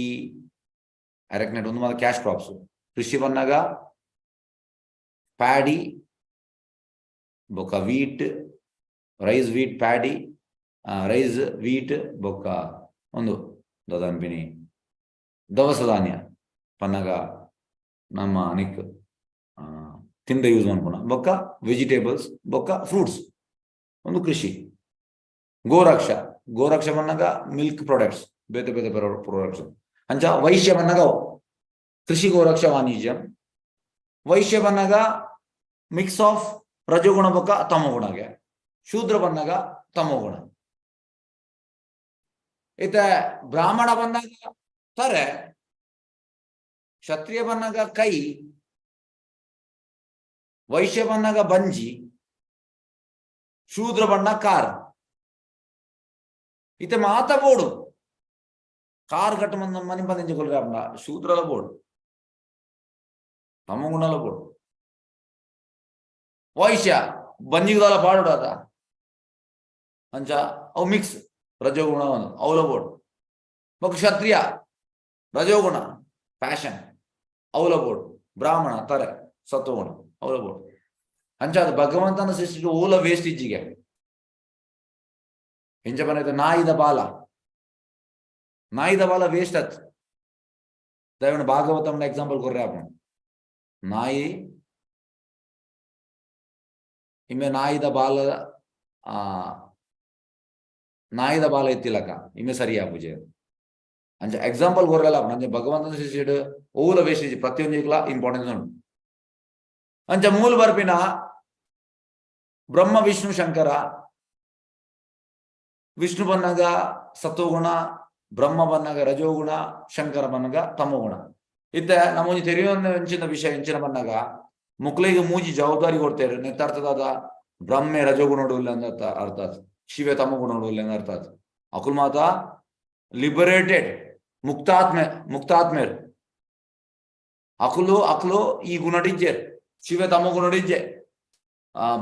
ಅರೆಕ್ನೆಟ್ ಒಂದು ಮಾತ್ರ ಕ್ಯಾಶ್ ಕ್ರಾಪ್ಸ್. ಕೃಷಿ ಬನ್ನಗ ಪ್ಯಾಡಿ ಬೊಕ್ಕ wheat, rice wheat paddy, rice wheat ಬೊಕ್ಕ ಒಂದು ದಾದನ್ಪಿನಿ ದವಸ ಧಾನ್ಯ ಪನ್ನಗ ನಮ್ಮ ನಿಕ್ ತಿಂದ ಯೂಸ್ ಮನ್ಪುನ, ಬೊಕ್ಕ ವೆಜಿಟೇಬಲ್ಸ್ ಬೊಕ್ಕ ಫ್ರೂಟ್ಸ್ ಒಂದು ಕೃಷಿ. ಗೋರಕ್ಷ ಗೋರಕ್ಷ ಬನ್ನಗ ಮಿಲ್ಕ್ ಪ್ರಾಡಕ್ಟ್ಸ್ ಬೇತೆ ಬೇತೆ ಪ್ರಾಡಕ್ಟ್ಸ್. ಅಂಚ ವೈಶ್ಯ ಬನ್ನಗ ಕೃಷಿ ಗೋರಕ್ಷ ವಾಣಿಜ್ಯ, ವೈಶ್ಯ ಬನ್ನಗ ಮಿಕ್ಸ್ ಆಫ್ ರಜೋಗುಣ ಬೊಕ್ಕ ತಮೋಗುಣಗೆ, ಶೂದ್ರ ಬನ್ನಗ ತಮೋಗುಣ. ಇತ ಬ್ರಾಹ್ಮಣ ಬಂದಾಗ ತರೆ, ಕ್ಷತ್ರಿಯ ಬನ್ನಗ ಕೈ, ವೈಶ್ಯ ಬನ್ನಗ ಬಂಜಿ, ಶೂದ್ರ ಬಣ್ಣ ಕಾರ್. ಇತ ಮಾತ ಬೋಡು ಕಾರ್ ಕಟ್ಟ ಮನಿ ಬಂದಿಂಚ ಕೊಲ್ಗಾಪುಂಡ ಶೂದ್ರಲ ಬೋಡು ತಮಗುಣಲ ಬೋಡು. ವೈಶ್ಯ ಬಂಜಿಗದಾಲ ಪಾಡುಡಾತ ಅಂಚ ಅವು ಮಿಕ್ಸ್ ರಜೋಗುಣ ಒಂದು ಅವಲ ಬೋಡು. ಬೊಕ್ಕ ಕ್ಷತ್ರಿಯ ರಜೋಗುಣ ಫ್ಯಾಷನ್ ಅವಲ ಬೋಡು, ಬ್ರಾಹ್ಮಣ ತರೆ ಸತ್ವಗುಣ ಅವಲ ಬೋಡು. ಅಂಚ ಅದು ಭಗವಂತನ ಸೃಷ್ಟಿ ಓಲ ವೇಸ್ಟ್ ಇಜ್ಜಿಗೆ. ಎಂಚ ಬನೈತೆ ನಾಯಿದ ಬಾಲ, ನಾಯಿದ ಬಾಲ ವೇಸ್ಟ್ ಅತ್. ದಯವಿಟ್ಟು ಭಾಗವತಂನ ಎಕ್ಸಾಂಪಲ್ ಕೊರ್ರೆ ಆಪುಂಡು. ನಾಯಿ ಇಮ್ಮೆ ನಾಯಿದ ಬಾಲ ನಾಯಿದ ಬಾಲ ಇತ್ತಿಲಕ ಇಮ್ಮೆ ಸರಿ ಆಪುಜೆ. ಅಂಚ ಎಕ್ಸಾಂಪಲ್ ಕೊರ್ರೆಲ ಆಪುಂಡು. ಅಂಚ ಭಗವಂತನ ಸೃಷ್ಟಿಡ್ ಓಲ ವೇಸ್ಟ್ ಇಜ್ಜಿ, ಪ್ರತಿಯೊಂಜಿಗ್ಲ ಇಂಪಾರ್ಟೆನ್ಸ್ ಉಂಡು. ಅಂಚ ಮೂಲ ಬರ್ಪಿನ ಬ್ರಹ್ಮ ವಿಷ್ಣು ಶಂಕರ, ವಿಷ್ಣು ಬನ್ನಗ ಸತ್ವಗುಣ, ಬ್ರಹ್ಮ ಬನ್ನಗ ರಜೋಗುಣ, ಶಂಕರ ಬನ್ನಗ ತಮೋಗುಣ. ಇತ್ತೆ ನಮ್ಮೊಂಜಿ ತೆರಿಯೊಂದು ಎಂಚಿನ ವಿಷಯ ಎಂಚಿನ ಬನ್ನಗ ಮುಕ್ಲಿಗೆ ಮೂಜಿ ಜವಾಬ್ದಾರಿ ಕೊಡ್ತೇವೆ. ನೆತ್ತಾರ್ಥದಾದ ಬ್ರಹ್ಮೆ ರಜೋಗುಣ ಇಲ್ಲ ಅಂದ ಅರ್ಥ, ಶಿವೆ ತಮಗುಣ ಇಲ್ಲ ಅಂದ ಅರ್ಥ. ಅಕುಲ್ ಮಾತ ಲಿಬರೇಟೆಡ್ ಮುಕ್ತಾತ್ಮೆ ಮುಕ್ತಾತ್ಮೇರ್ ಅಕುಲು ಅಕುಲು ಈ ಗುಣಡಿಜ್ಜೆರ್, ಶಿವೆ ತಮಗುಣಡಿಜ್ಜೆ,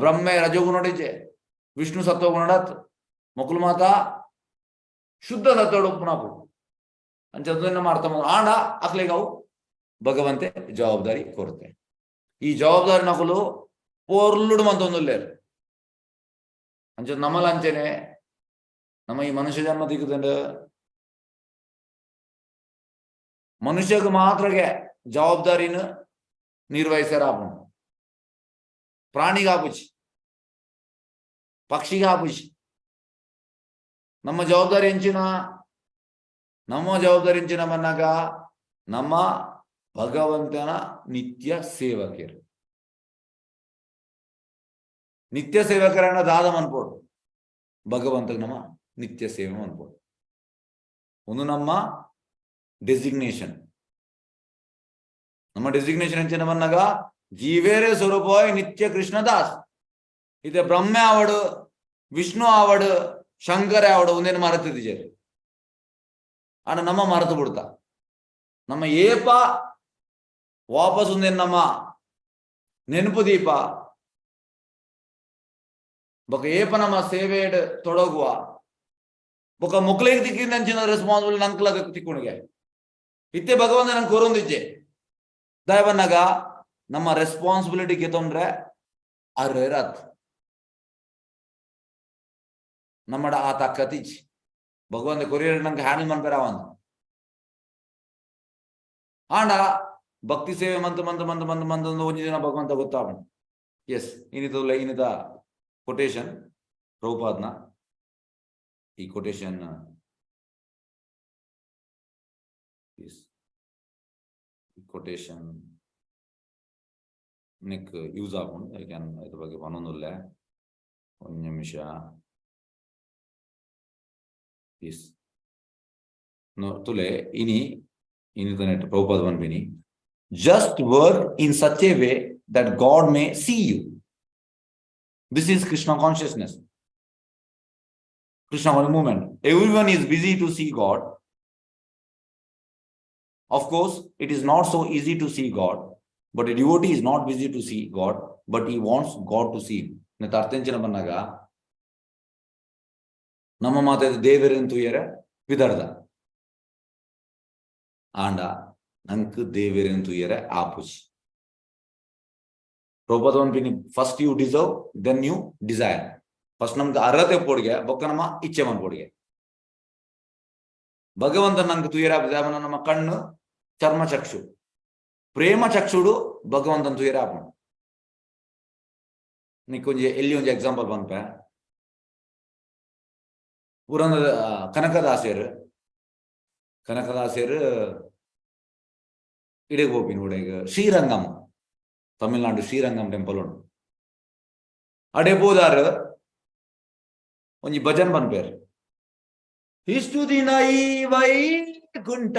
ಬ್ರಹ್ಮೆ ರಜೋಗುಣಡಿಜ್ಜೆ, ವಿಷ್ಣು ಸತ್ವಗುಣಡತ್, ಮೊಕುಲು ಮಾತ ಶುದ್ಧ ಸತ್ವಡು ಉಪ್ಪುನಕುಲು. ಅಂಚ ನಮ್ಮ ಅರ್ಥ ಆಂಡ ಅಕ್ಲೆಗ್ ಅವು ಭಗವಂತೆ ಜವಾಬ್ದಾರಿ ಕೊರತೆ. ಈ ಜವಾಬ್ದಾರಿ ನಕುಲು ಪೋರ್ಲುಡು ಮಂತೊಂದುಲ್ಲೇರ್. ಅಂಚ ನಮ್ಮಲ ಅಂಚೆನೆ ನಮ್ಮ ಈ ಮನುಷ್ಯ ಜನ್ಮ ದಿಕ್ಕುದಂಡ ಮನುಷ್ಯಗ್ ಮಾತ್ರಗೆ ಜವಾಬ್ದಾರಿನ ನಿರ್ವಹಿಸ್ಯಾರ ಆಪುಂಡು, ಪ್ರಾಣಿಗೆ ಆಪುಜಿ, ಪಕ್ಷಿಗೆ ಆಪುಜಿ. ನಮ್ಮ ಜವಾಬ್ದಾರಿ ಎಂಚಿನ? ನಮ್ಮ ಜವಾಬ್ದಾರಿ ಎಂಚಿನ ಮನ್ನಾಗ ನಮ್ಮ ಭಗವಂತನ ನಿತ್ಯ ಸೇವಕರು. ನಿತ್ಯ ಸೇವಕರನ್ನ ದಾದ ಮನ್ಪೋಡು, ಭಗವಂತ ನಮ್ಮ ನಿತ್ಯ ಸೇವೆ ಮನ್ಪೋಡು. ಒಂದು ನಮ್ಮ ಡೆಸಿಗ್ನೇಷನ್. ನಮ್ಮ ಡೆಸಿಗ್ನೇಷನ್ ಎಂಚಿನ ಮನ್ನಾಗ ಜೀವೇರೆ ಸ್ವರೂಪವಾಗಿ ನಿತ್ಯ ಕೃಷ್ಣದಾಸ್. ಇದೆ ಬ್ರಹ್ಮ ಆವಡು, ವಿಷ್ಣು ಆವಡು, ಶಂಕರ ಆವಡು ಒಂದೇನು ಮರೆತಿದ್ದೀರಿ. ಅಣ್ಣ ನಮ್ಮ ಮರೆತು ಬಿಡ್ತಾ ನಮ್ಮ ಏಪ ವಾಪಸ್ ಒಂದೇನು ನಮ್ಮ ನೆನಪು ದೀಪ ಬೊಕ ಏಪ ನಮ್ಮ ಸೇವೆಡ್ ತೊಡಗುವ ಬೊಕ ಮುಕ್ಳಿಗೆ ತಿಕ್ಕಿಂದಂಚಿನ ರೆಸ್ಪಾನ್ಸಿಬಿಲಿಟಿ ನಂಕ್ಲ ತಿಕ್ಕುಣಿಗೆ ಇತ್ತೆ ಭಗವಂತ ನಂಗೆ ಕೋರೊಂದಿಜ್ಜೆ ದಯವನ್ನಾಗ ನಮ್ಮ ರೆಸ್ಪಾನ್ಸಿಬಿಲಿಟಿ ತೊಂದ್ರೆ ಅರ್ಹರಾತ್ ನಮ್ಮಡ ಆ ತಾಕತ್ತಿಜ್ ಭಗವಂತ ಕೊರಿಯರ್ ನಂಗೆ ಹ್ಯಾಂಡಲ್ ಮನ್ಪೇರ ಅವಂದು. ಆಂಡ ಭಕ್ತಿ ಸೇವೆ ಮಂತ್ ಮಂತ್ ಮಂತ್ ಮಂತ್ ಮಂತ್ ಒಂಜಿ ದಿನ ಭಗವಂತ ಗೊತ್ತಾವಣ. ಎಸ್, ಇನ್ನಿತ ಇನ್ನಿತ ಕೊಟೇಶನ್ ಪ್ರಭುಪಾದ್ನ ಈ ಕೊಟೇಶನ್ ಈ ಕೊಟೇಶನ್ ನಿಕ್ ಯೂಸ್ ಆಪುಂಡು. ಯಾನ್ ಇದ್ರ ಬಗ್ಗೆ ಪನೊಂದುಲ್ಲೆ ಒಂಜಿ ನಿಮಿಷ. ಎಸ್ ತುಲೆ ಇನಿ ಇನ್ನಿತ Prabhupad ಪನ್ಪಿನಿ, just work in such a way that God may see you. This is Krishna consciousness, Krishna movement. Everyone is busy to see God. Of course, it is not so easy to see God, but a devotee is not busy to see God, but he wants God to see him. ಅರ್ಥಂಚಿನ ಬಂದಾಗ ನಮ್ಮ ಮಾತಾದ ದೇವರೆನ್ ತೂಯರೆ ವಿದರ್ದ ಆಂಡ ನಂಕ್ ದೇವರೆನ್ ತೂಯರೆ ಆಪುಜಿ. Prabhupada ಪನ್ಪಿನಿ first you deserve then you desire. First ನಮ್ಗೆ ಅರ್ಹತೆ ಪೋಡಿಗೆ ಬೊಕ್ಕ ನಮ್ಮ ಇಚ್ಛೆ ಮನ್ಪೊಡಿಗೆ. ಭಗವಂತ ನಂಗೆ ತುಯರ ನಮ್ಮ ಕಣ್ಣು ಚರ್ಮ ಚಕ್ಷು ಪ್ರೇಮ ಚಕ್ಷುಡು ಭಗವಂತನ ತುಯರ ಆಪುಂಡು. ನಿಕ್ಕೊಂಜಿ ಎಲ್ಲಿ ಒಂಜಿ ಎಕ್ಸಾಂಪಲ್ ಪನ್ಪೆ. ಪುರಂದ ಕನಕದಾಸರು ಕನಕದಾಸರು ಇಡೆಗ್ ಪೋಪಿನ ಉಡೆಗ್ ಶ್ರೀರಂಗಂ, ತಮಿಳ್ನಾಡು ಶ್ರೀರಂಗಂ ಟೆಂಪಲ್ ಉಂಡು. ಅಡೆ ಪೋದಾರು ಒಂಜಿ ಭಜನ್ ಪನ್ಪೇರ್. ಇಷ್ಟು ದಿನ ಈ ವೈಕುಂಠ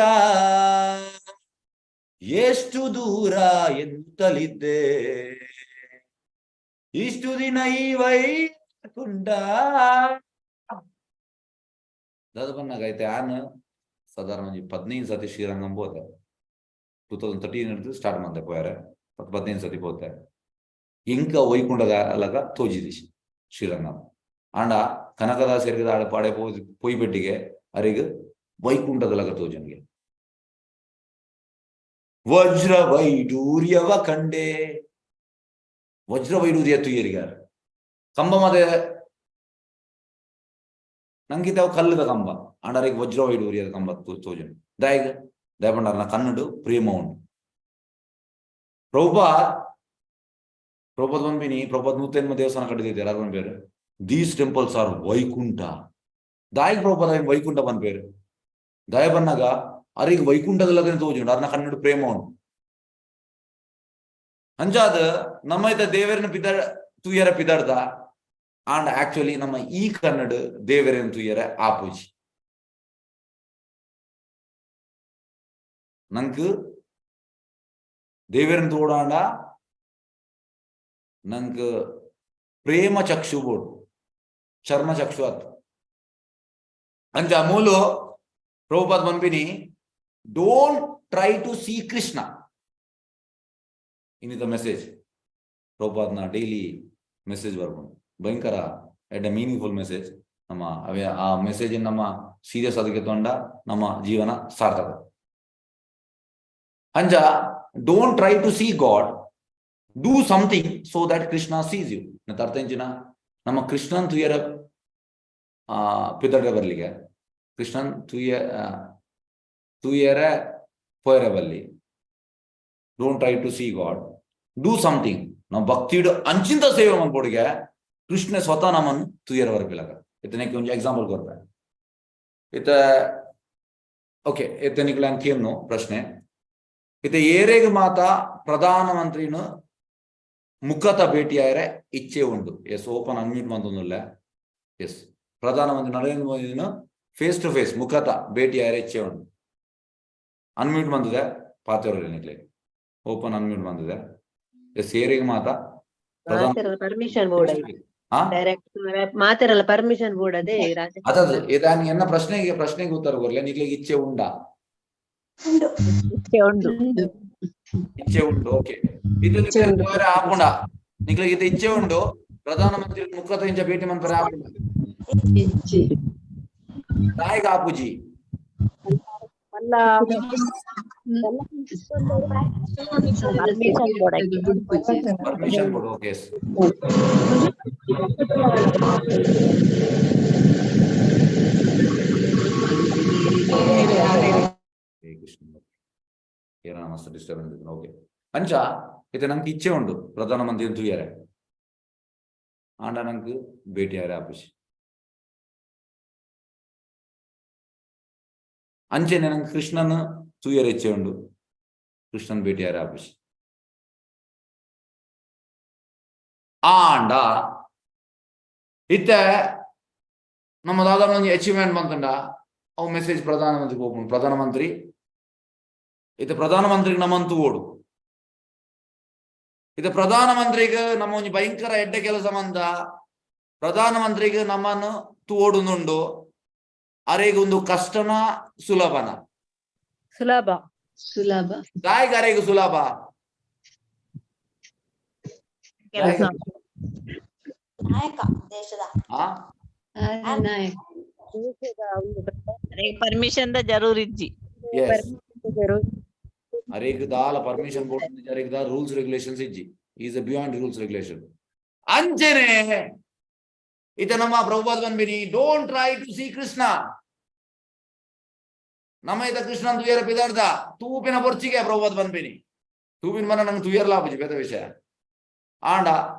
ಎಷ್ಟು ದೂರ ಎನ್ನುತ್ತಲಿದ್ದೆ, ಇಷ್ಟು ದಿನ ಈ ವೈಕುಂಠ. ದಾದ ಪನ್ನಾಗ ಐತೆ ಆನ್ ಸಾಧಾರಣ ಒಂಜಿ 15 ಸತಿ ಶ್ರೀರಂಗಂ ಪೋತೆ. 2013 ಹಿಡ್ದು ಸ್ಟಾರ್ಟ್ ಮಂತೆ ಪೋಯಾರೆ 10-15 ಸತಿ ಪೋತೆ. ಎಂಕ ವೈಕುಂಠದ ಅಲಗ ತೋಜಿದಿಶ್ ಶ್ರೀರಂಗಂ. ಆಂಡ ಕನಕದಾಸರಿಗೆ ಆಡ ಪಾಡೆ ಪೋಯಿ ಬೆಟ್ಟಿಗೆ ಅರಿಗ್ ವೈಕುಂಠದಲಗ ತೋಜನ್ಗೆ ವಜ್ರ ವೈಡೂರ್ಯವ ಕಂಡೆ. ವಜ್ರ ವೈಡೂರ್ಯ ತುಯ್ಯರಿಗಾರ ಕಂಬ ಮದೆ ನಂಗಿತ ಅವು ಕಲ್ಲದ ಕಂಬ ಆಂಡರಿಗೆ ವಜ್ರ ವೈಡೂರ್ಯದ ಕಂಬ ತೋಜನ್. ದಾಯಗ ದಯಪಂಡಾರನ ಕನ್ನಡು ಪ್ರೇಮ ಉಂಡು. ಪ್ರಭುಪಾದ್ ಪ್ರಭುಪಾದ್ ಪನ್ಪಿನಿ ಪ್ರಭುಪಾದ್ ನೂತೆನ್ಮ ದೇವಸ್ಥಾನ ಕಟ್ಟಿದ್ದಾರೆ ಅರ್ ಪನ್ಪೇರು these temples are Vaikuntha. ದಾಯಿಗ್ Prabhupada Vaikuntha ಪನ್ಪೇರು. ದಯ ಬನ್ನಾಗ ಅರಿಗೆ ವೈಕುಂಠದಲ್ಲಗನೆ ತೋಜುಂಡು ಅರ್ನ ಕನ್ನಡ ಪ್ರೇಮ ಉಂಡು. ಅಂಚಾದ ನಮ್ಮ ಇತ ದೇವರನ್ನ ಪಿದ ತೂಯರ ಪಿದರ್ದ ಆಂಡ್ ಆಕ್ಚುಲಿ ನಮ್ಮ ಈ ಕನ್ನಡ ದೇವರನ್ನ ತೂಯರ ಆಪುಜಿ. ನಂಕ್ ದೇವರನ್ನ ತೋಡಾಂಡ ನಂಕ್ ಪ್ರೇಮ ಚಕ್ಷು ಬೋಡು, ಚರ್ಮ ಚಕ್ಷು ಆತ್. ಅಂಚ ಮೂಲು Prabhupad ಪನ್ಪಿನಿ don't try to see Krishna. ಇನ್ನಿತ message ಪ್ರಭುಪಾದ್ನ daily message ಬರ್ಕೊಂಡು ಭಯಂಕರ ಎಡ್ ಎ ಮೀನಿಂಗ್ಫುಲ್ ಮೆಸೇಜ್. ನಮ್ಮ ಅವೇ ಆ ಮೆಸೇಜ್ ನಮ್ಮ ಸೀರಿಯಸ್ ಅದಕ್ಕೆ ತೊಂಡ ನಮ್ಮ ಜೀವನ ಸಾರ್ಥಕ. ಅಂಜ don't try to see God, do something so that Krishna sees you. ಅರ್ಥ ಎಂಚಿನ ನಮ್ಮ ಕೃಷ್ಣನ್ ತುಯರ ಪಿದಡ ಬರ್ಲಿಗೆ ಕೃಷ್ಣನ್ ತುಯರ ಪೋಯರ ಬಲ್ಲಿ. Don't try to see God, do something. ನಾವು ಭಕ್ತಿಡು ಅಂಚಿಂತ ಸೇವೆ ಮನ್ಪೊಡಿಗೆ ಕೃಷ್ಣ ಸ್ವತಃ ನಮ್ಮನ್ನು ತುಯರ ಬರ್ಪಿಲಾಗ. ಇತನಕ್ಕೆ ಒಂದು ಎಕ್ಸಾಂಪಲ್ ಕೊರ್ಪೆ. ಇತ್ತ ಓಕೆ, ಇತ್ತ ನಿಕ್ಲೆ ಕೇನು ಪ್ರಶ್ನೆ. ಇತ್ತ ಏರೆಗ್ ಮಾತ ಪ್ರಧಾನ ಮಂತ್ರಿನ ಮುಖತ ಭೇಟಿಯಾಯರೆ ಇಚ್ಛೆ ಉಂಡು? ಎಸ್, ಓಪನ್ ಅನ್ಮ್ಯೂಟ್ ಮಂತೊಂದುಲ್ಲೆ. ಎಸ್, ಪ್ರಧಾನಮಂತ್ರಿ ನರೇಂದ್ರ ಮೋದಿನ ಫೇಸ್ ಟು ಫೇಸ್ ಮುಖತ ಭೇಟಿಯಾಯರೆ ಇಚ್ಛೆ ಉಂಡು. ಅನ್ಮ್ಯೂಟ್ ಬಂದಿದೆ ಪಾತೆರೊಲಿ ನಿಕ್ಲೆ. ಓಪನ್ ಅನ್ಮ್ಯೂಟ್ ಬಂದಿದೆ. ಎಸ್, ಏರೆಗ್ ಮಾತ ಪ್ರಧಾನ ಪರ್ಮಿಷನ್ ಬೋರ್ಡ್ ಹಾ. ಡೈರೆಕ್ಟ್ ಮಾತೆರಲ್ಲ ಪರ್ಮಿಷನ್ ಬೋರ್ಡ್ ಅದೇ. ಅದದು ಇದಾನ್ ಎನ್ನ ಪ್ರಶ್ನೆಗೆ ಪ್ರಶ್ನೆಗೆ ಉತ್ತರ ಕೊರ್ಲೆ. ನಿಕ್ಲೆಗ್ ಇಚ್ಛೆ ಉಂಡಾ? ಇಚ್ಛೆ ಉಂಡು. ಇಚ್ಛೆ ಉಂಡು, ಓಕೆ. ಇದು ನಿಕ್ಲೆಗ್ ಪೋಯೆರೆ ಆಪುಂಡ? ನಿಕ್ಲೆಗ್ ಇದು ಇಚ್ಛೆ ಉಂಡು, ಪ್ರಧಾನಮಂತ್ರಿ ಮುಖತ ಇಂಚ ಭೇಟಿ ಮನ್ಪರೆ ಆಪುಂಡ? ದಾಯೆಗ್ ಆಪುಜಿ? ಮಲ್ಲ. Permission board. ಪರ್ಮಿಷನ್ ಕೊಡು, ಓಕೆ. ಹೇ ಕೃಷ್ಣ, ಏನ ಮಸ್ತ್ ಡಿಸ್ಟರ್ಬೆನ್ಸ್. ಓಕೆ, ಅಂಚ ಇತ್ತೆ ನಂಗೆ ಇಚ್ಛೆ ಉಂಡು ಪ್ರಧಾನಮಂತ್ರಿ ತೂಯರೆ. ಆಂಡ ನಂಗೆ ಭೇಟಿ ಆಯರೆ ಆಪುಜಿ. ಅಂಚೆನೆ ನಂಗೆ ಕೃಷ್ಣನ್ ತೂಯರೆ ಇಚ್ಛೆ ಉಂಡು, ಕೃಷ್ಣನ್ ಭೇಟಿ ಆಯರೆ ಆಪುಜಿ. ಆಂಡ ಇತ್ತೆ ನಮ್ಮ ದಾದ ಒಂಜಿ ಅಚೀವ್ಮೆಂಟ್ ಬಂತಂಡ, ಅವು ಮೆಸೇಜ್ ಪ್ರಧಾನಮಂತ್ರಿ ಪೋಪುಂಡು. ಪ್ರಧಾನಮಂತ್ರಿ ಇತ್ತೆ ಪ್ರಧಾನಮಂತ್ರಿಗೆ ನಮ್ಮಂತೂ ಓಡು. ಇದು ಪ್ರಧಾನಮಂತ್ರಿಗೆ ನಮ್ಮ ಒಂಜಿ ಭಯಂಕರ ಎಡ್ಡೆ ಕೆಲಸ ಮಂದ, ಪ್ರಧಾನಮಂತ್ರಿಗೆ ನಮ್ಮನ್ನು ತೋಡುನುಂಡು. ಅರೆಗ್ ಒಂದು ಕಷ್ಟನ ಸುಲಭನ? ಸುಲಭ. ಸುಲಭ. ದಾಯಿಗ್ ಅರೆಗ್ ಸುಲಭ? ಕೆಲಸ. ನಾಯಕ ದೇಶದ. ಆ. ನಾಯಕ. ಪರ್ಮಿಷನ್ the ಜರೂರ್ ಇಜ್ಜಿ. ಎಸ್, ಅರೆಗ್ ದಾಲ ಪರ್ಮಿಷನ್ ಕೊಟ್ಟು, ಅರೆಗ್ ದಾಲ ರೂಲ್ಸ್ ರೆಗ್ಯುಲೇಷನ್ಸ್ ಇಜ್ಜಿ. Is a beyond rules regulation. ಅಂಚೆನೆ ಇತ ನಮ್ಮ Prabhupada ಬಂದ್ಬಿನಿ, don't try to see Krishna. ನಮ್ಮ ಇತ ಕೃಷ್ಣ ತುಯರ ಪಿದಾರ್ದ ತೂಪಿನ ಬೊರ್ಚಿಗೆ ಪ್ರಭುಪಾದ ಬಂದ್ಬಿನಿ. ತೂಪಿನ ಮನ ನಂಗೆ ತುಯರ್ಲ ಆಪುಜಿ, ಬೇತ ವಿಷಯ. ಆಂಡ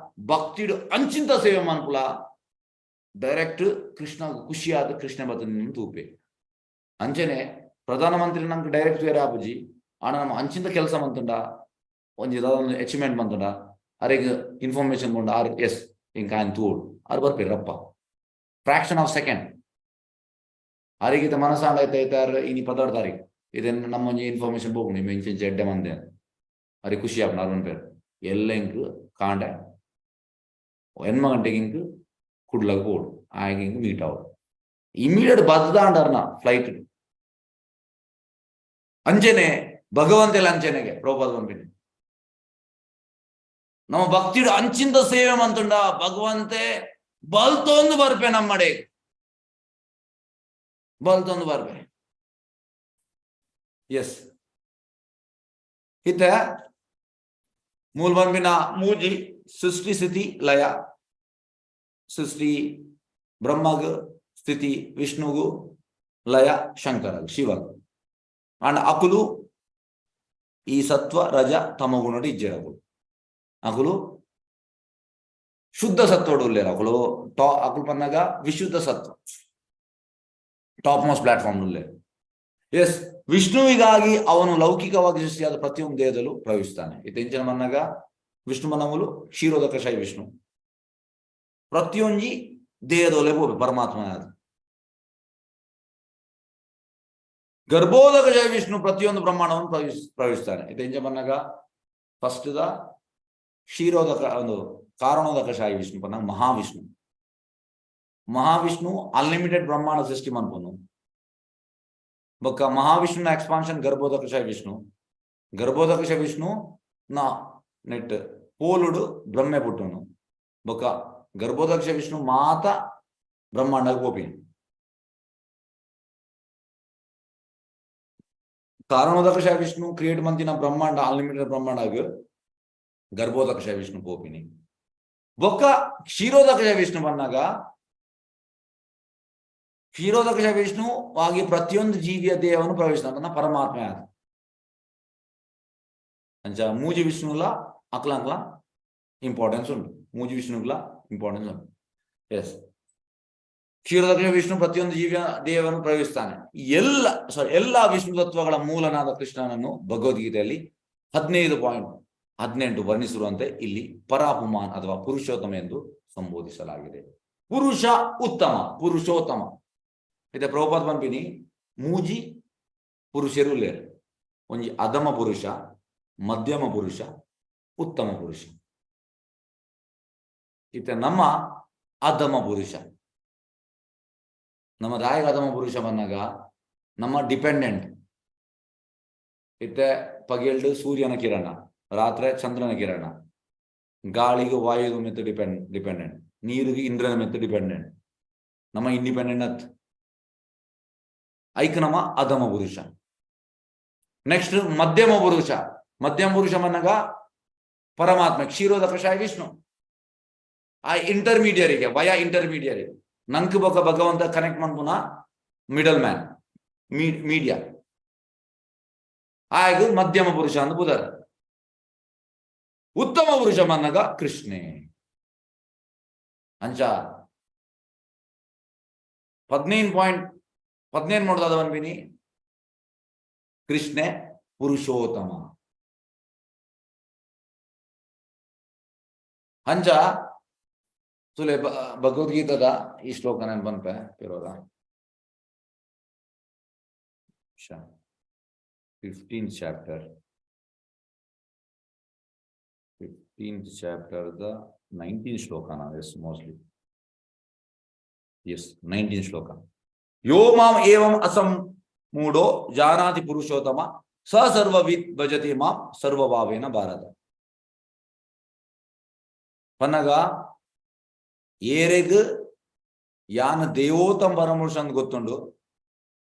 ಭಕ್ತಿಡು ಅಂಚಿಂತ ಸೇವೆ ಮನ್ಪುಲ, ಡೈರೆಕ್ಟ್ ಕೃಷ್ಣ ಖುಷಿಯಾದ ಕೃಷ್ಣ ಬತ್ತನ ತೂಪೆ. ಅಂಚೆನೆ ಪ್ರಧಾನಮಂತ್ರಿ ನಂಗೆ ಡೈರೆಕ್ಟ್ ತುಯರ ಆಪುಜಿ. ಆಂಡ ನಮ್ಮ ಅಂಚಿಂತ ಕೆಲಸ ಮಂತುಂಡ, ಒಂಜಿ ದಾದ ಅಚೀವ್ಮೆಂಟ್ ಮಂತುಂಡ, ಅರೆಗ್ ಇನ್ಫಾರ್ಮೇಶನ್ ಕೊಂಡ ಆರ್ ಎಸ್ ಇಂಕ ಆಯ್ನ್ ತೂಡು ಆರ್ ಬರ್ಪೇರಪ್ಪ. ಫ್ರಾಕ್ಷನ್ ಆಫ್ ಸೆಕೆಂಡ್ ಅರೆಗಿತ ಮನಸಾಂಡ ಐತೆ ಐತಾರ್ ಇನಿ ಪದಾರ್ಥ ತಾರೀಕು ಇದನ್ನ ನಮ್ಮ ಒಂಜಿ ಇನ್ಫಾರ್ಮೇಶನ್ ಹೋಗುಣ ಇಂಚ ಇಂಚ ಎಡ್ಡೆ ಮಂದೆ ಅರೆ ಖುಷಿ ಆಪುಂಡು. ಆರ್ ಪನ್ಪೇರು ಎಲ್ಲ ಇಂಕ್ ಕಾಂಡೆ ಎನ್ಮ ಗಂಟೆಗೆ ಇಂಕ್ ಕುಡ್ಲಗ್ ಪೋಡು, ಆಯಗ್ ಇಂಕ್ ಮೀಟ್ ಆವಡು. ಇಮಿಡಿಯೇಟ್ ಬದ್ದಾಂಡರ್ನ ಫ್ಲೈಟ್. ಅಂಚೆನೆ ಭಗವಂತೆಲ್ಲ ಅಂಚೆನೆಗೆ ಪ್ರಭುಪಾದ ಪನ್ಪಿನಿ, ನಮ್ಮ ಭಕ್ತಿಡು ಅಂಚಿಂದ ಸೇವೆ ಮಂತುಂಡ ಭಗವಂತೆ ಬಲ್ತೊಂದು ಬರ್ಪೆ, ನಮ್ಮಡೆ ಬಲ್ತೊಂದು ಬರ್ಪೆ. ಎಸ್, ಇತ್ತೆ ಮೂಲ ಪನ್ಪಿನ ಮೂಜಿ ಸೃಷ್ಟಿ ಸ್ಥಿತಿ ಲಯ. ಸೃಷ್ಟಿ ಬ್ರಹ್ಮಗ್, ಸ್ಥಿತಿ ವಿಷ್ಣುಗು, ಲಯ ಶಂಕರ ಶಿವಗ್. ಅಂಡ್ ಅಕುಲು ಈ ಸತ್ವ ರಜ ತಮಗುಣಡು ಇಜ್ಜೆರ್. ಅಕುಲು ಅಕುಲು ಶುದ್ಧ ಸತ್ವಡು ಉಲ್ಲೇರು. ಅಕುಲು ಟಾ ಅಕುಲು ಪನ್ನಗ ವಿಶುದ್ಧ ಸತ್ವ, ಟಾಪ್ ಮೋಸ್ಟ್ ಪ್ಲಾಟ್ಫಾರ್ಮ್ ಉಲ್ಲೇರು. ಎಸ್, ವಿಷ್ಣುವಿಗಾಗಿ ಅವನು ಲೌಕಿಕವಾಗಿ ಸೃಷ್ಟಿಯಾದ ಪ್ರತಿಯೊಂದು ದೇಹದಲ್ಲೂ ಪ್ರವೇಶಿಸ್ತಾನೆ. ಇತ್ತೆಂಚಿನ ಮನ್ನಗ ವಿಷ್ಣು ಮನಮುಲು ಕ್ಷೀರೋದಕಶಾಯಿ ವಿಷ್ಣು ಪ್ರತಿಯೊಂಜಿ ದೇಹದೊಲೆ ಪೋಪೆ ಪರಮಾತ್ಮ. ಗರ್ಭೋದಕಶಾಯಿ ವಿಷ್ಣು ಪ್ರತಿಯೊಂದು ಬ್ರಹ್ಮಾಂಡವನ್ನು ಪ್ರವೇಶಿಸ್ತಾನೆ. ಇತ್ತೆಂಚ ಮನ್ನಗ ಫಸ್ಟ್ the ಕ್ಷೀರೋದಕ ಒಂದು ಕಾರಣೋದಕಶಾಯಿ ವಿಷ್ಣು ಪನ್ನಗ ಮಹಾವಿಷ್ಣು. ಮಹಾವಿಷ್ಣು ಅನ್ಲಿಮಿಟೆಡ್ ಬ್ರಹ್ಮಾಂಡ ಸೃಷ್ಟಿ ಮನ್ಪುನು. ಬೊಕ್ಕ ಮಹಾವಿಷ್ಣುನ ಎಕ್ಸ್ಪಾನ್ಷನ್ ಗರ್ಭೋದಕಶಾಯಿ ವಿಷ್ಣು. ಗರ್ಭೋದಕಶ ವಿಷ್ಣು ನ ನೆಟ್ ಪೋಲುಡು ಬ್ರಹ್ಮೆ ಪುಟ್ಟುನು. ಬೊಕ್ಕ ಗರ್ಭೋದಕಶ ವಿಷ್ಣು ಮಾತ ಬ್ರಹ್ಮಾಂಡಗ್ ಪೋಪಿನಿ. ಕಾರಣೋದಕಶ ವಿಷ್ಣು ಕ್ರಿಯೇಟ್ ಮಂತಿನ ಬ್ರಹ್ಮಾಂಡ ಅನ್ಲಿಮಿಟೆಡ್ ಬ್ರಹ್ಮಾಂಡಗ್ ಗರ್ಭೋದಕಶ ವಿಷ್ಣು ಪೋಪಿನಿ. ಬೊಕ್ಕ ಕ್ಷೀರೋದಕಶ ವಿಷ್ಣು ಬನ್ನಾಗ ಕ್ಷೀರೋದಕಶ ವಿಷ್ಣು ವಾಗಿ ಪ್ರತಿಯೊಂದು ಜೀವಿಯ ದೇಹವನ್ನು ಪ್ರವೇಶಿಸ್ತಾನ ಪರಮಾತ್ಮ ಆದ. ಅಂಚ ಮೂಜಿ ವಿಷ್ಣುಲ ಅಕ್ಲಂಕ್ಲ ಇಂಪಾರ್ಟೆನ್ಸ್ ಉಂಟು. ಮೂಜಿ ವಿಷ್ಣುಗ್ಲ ಇಂಪಾರ್ಟೆನ್ಸ್ ಉಂಟು. ಎಸ್. ಕ್ಷೀರೋದಕ ವಿಷ್ಣು ಪ್ರತಿಯೊಂದು ಜೀವ ದೇಹವನ್ನು ಪ್ರವೇಶಿಸ್ತಾನೆ. ಎಲ್ಲ ಸಾರಿ ಎಲ್ಲ ವಿಷ್ಣು ತತ್ವಗಳ ಮೂಲನಾದ ಕೃಷ್ಣನನ್ನು ಭಗವದ್ಗೀತೆಯಲ್ಲಿ 15.18 ವರ್ಣಿಸಿರುವಂತೆ ಇಲ್ಲಿ ಪರಾಪುಮಾನ್ ಅಥವಾ ಪುರುಷೋತ್ತಮ ಎಂದು ಸಂಬೋಧಿಸಲಾಗಿದೆ. ಪುರುಷ ಉತ್ತಮ, ಪುರುಷೋತ್ತಮ. ಇದೆ ಪ್ರಭುಪಾದ ಪನ್ಪಿನಿ ಮೂಜಿ ಪುರುಷರು ಲೇರ್, ಒಂಜಿ ಅಧಮ ಪುರುಷ, ಮಧ್ಯಮ ಪುರುಷ, ಉತ್ತಮ ಪುರುಷ. ಇತ್ತೆ ನಮ್ಮ ಅಧಮ ಪುರುಷ, ನಮ್ಮ ದಾಯಕ ಅಧಮ ಪುರುಷ ಬಂದಾಗ ನಮ್ಮ ಡಿಪೆಂಡೆಂಟ್. ಇತ್ತೆ ಪಗೆಲ್ಡು ಸೂರ್ಯನ ಕಿರಣ, ರಾತ್ರಿ ಚಂದ್ರನ ಕಿರಣ, ಗಾಳಿಗೆ ವಾಯುಗೆ ಮೆತ್ತು ಡಿಪೆಂಡೆಂಟ್, ನೀರಿಗೆ ಇಂದ್ರನ ಮೆತ್ತು ಡಿಪೆಂಡೆಂಟ್. ನಮ್ಮ ಇಂಡಿಪೆಂಡೆಂಟ್ ಅತ್ ಐಕ್ ನಮ್ಮ ಅಧಮ ಪುರುಷ. ನೆಕ್ಸ್ಟ್ ಮಧ್ಯಮ ಪುರುಷ. ಮಧ್ಯಮ ಪುರುಷ ಮನ್ನಗ ಪರಮಾತ್ಮ ಕ್ಷೀರೋದಕಶಾಯ ವಿಷ್ಣು, ಆ ಇಂಟರ್ಮೀಡಿಯರಿಗೆ, ವಯ ಇಂಟರ್ಮೀಡಿಯರಿ, ನಂಕ್ ಬೊಕ ಭಗವಂತ ಕನೆಕ್ಟ್ ಮನ್ಪುನ ಮಿಡಲ್ ಮ್ಯಾನ್, ಮೀಡಿಯಾ. ಆಗ ಮಧ್ಯಮ ಪುರುಷ ಅಂದ್ ಬುಧರ್. ಉತ್ತಮ ಪುರುಷ ಮನ್ನಗ ಕೃಷ್ಣೆ. ಅಂಚ 15.15 ನೋಡ್ದಾದ ಮನ್ಪಿನಿ ಕೃಷ್ಣೆ ಪುರುಷೋತ್ತಮ. ಅಂಚ ತುಲೆ ಭಗವದ್ಗೀತಾದ ಈ ಶ್ಲೋಕ ನಾನು ಬಂಪೆ ಪಿರೋದ 15th chapter, 15th chapter the 19th shloka now, yes, mostly. Yes, 19th shloka. Yo mam evam asam ಮೂಢೋ ಜಾನಾತಿ Purushottama ಸ ಸರ್ವವಿತ್ ಭಜತಿ ಮಾಂ ಸರ್ವಭಾವೇನ ಭಾರತ. ಪನ್ನಗ ಏರೆಗ್ ಯಾನ್ ದೇವೋತ್ತಮ ಪರಮಪುರುಷ ಅಂತ ಗೊತ್ತುಂಡು,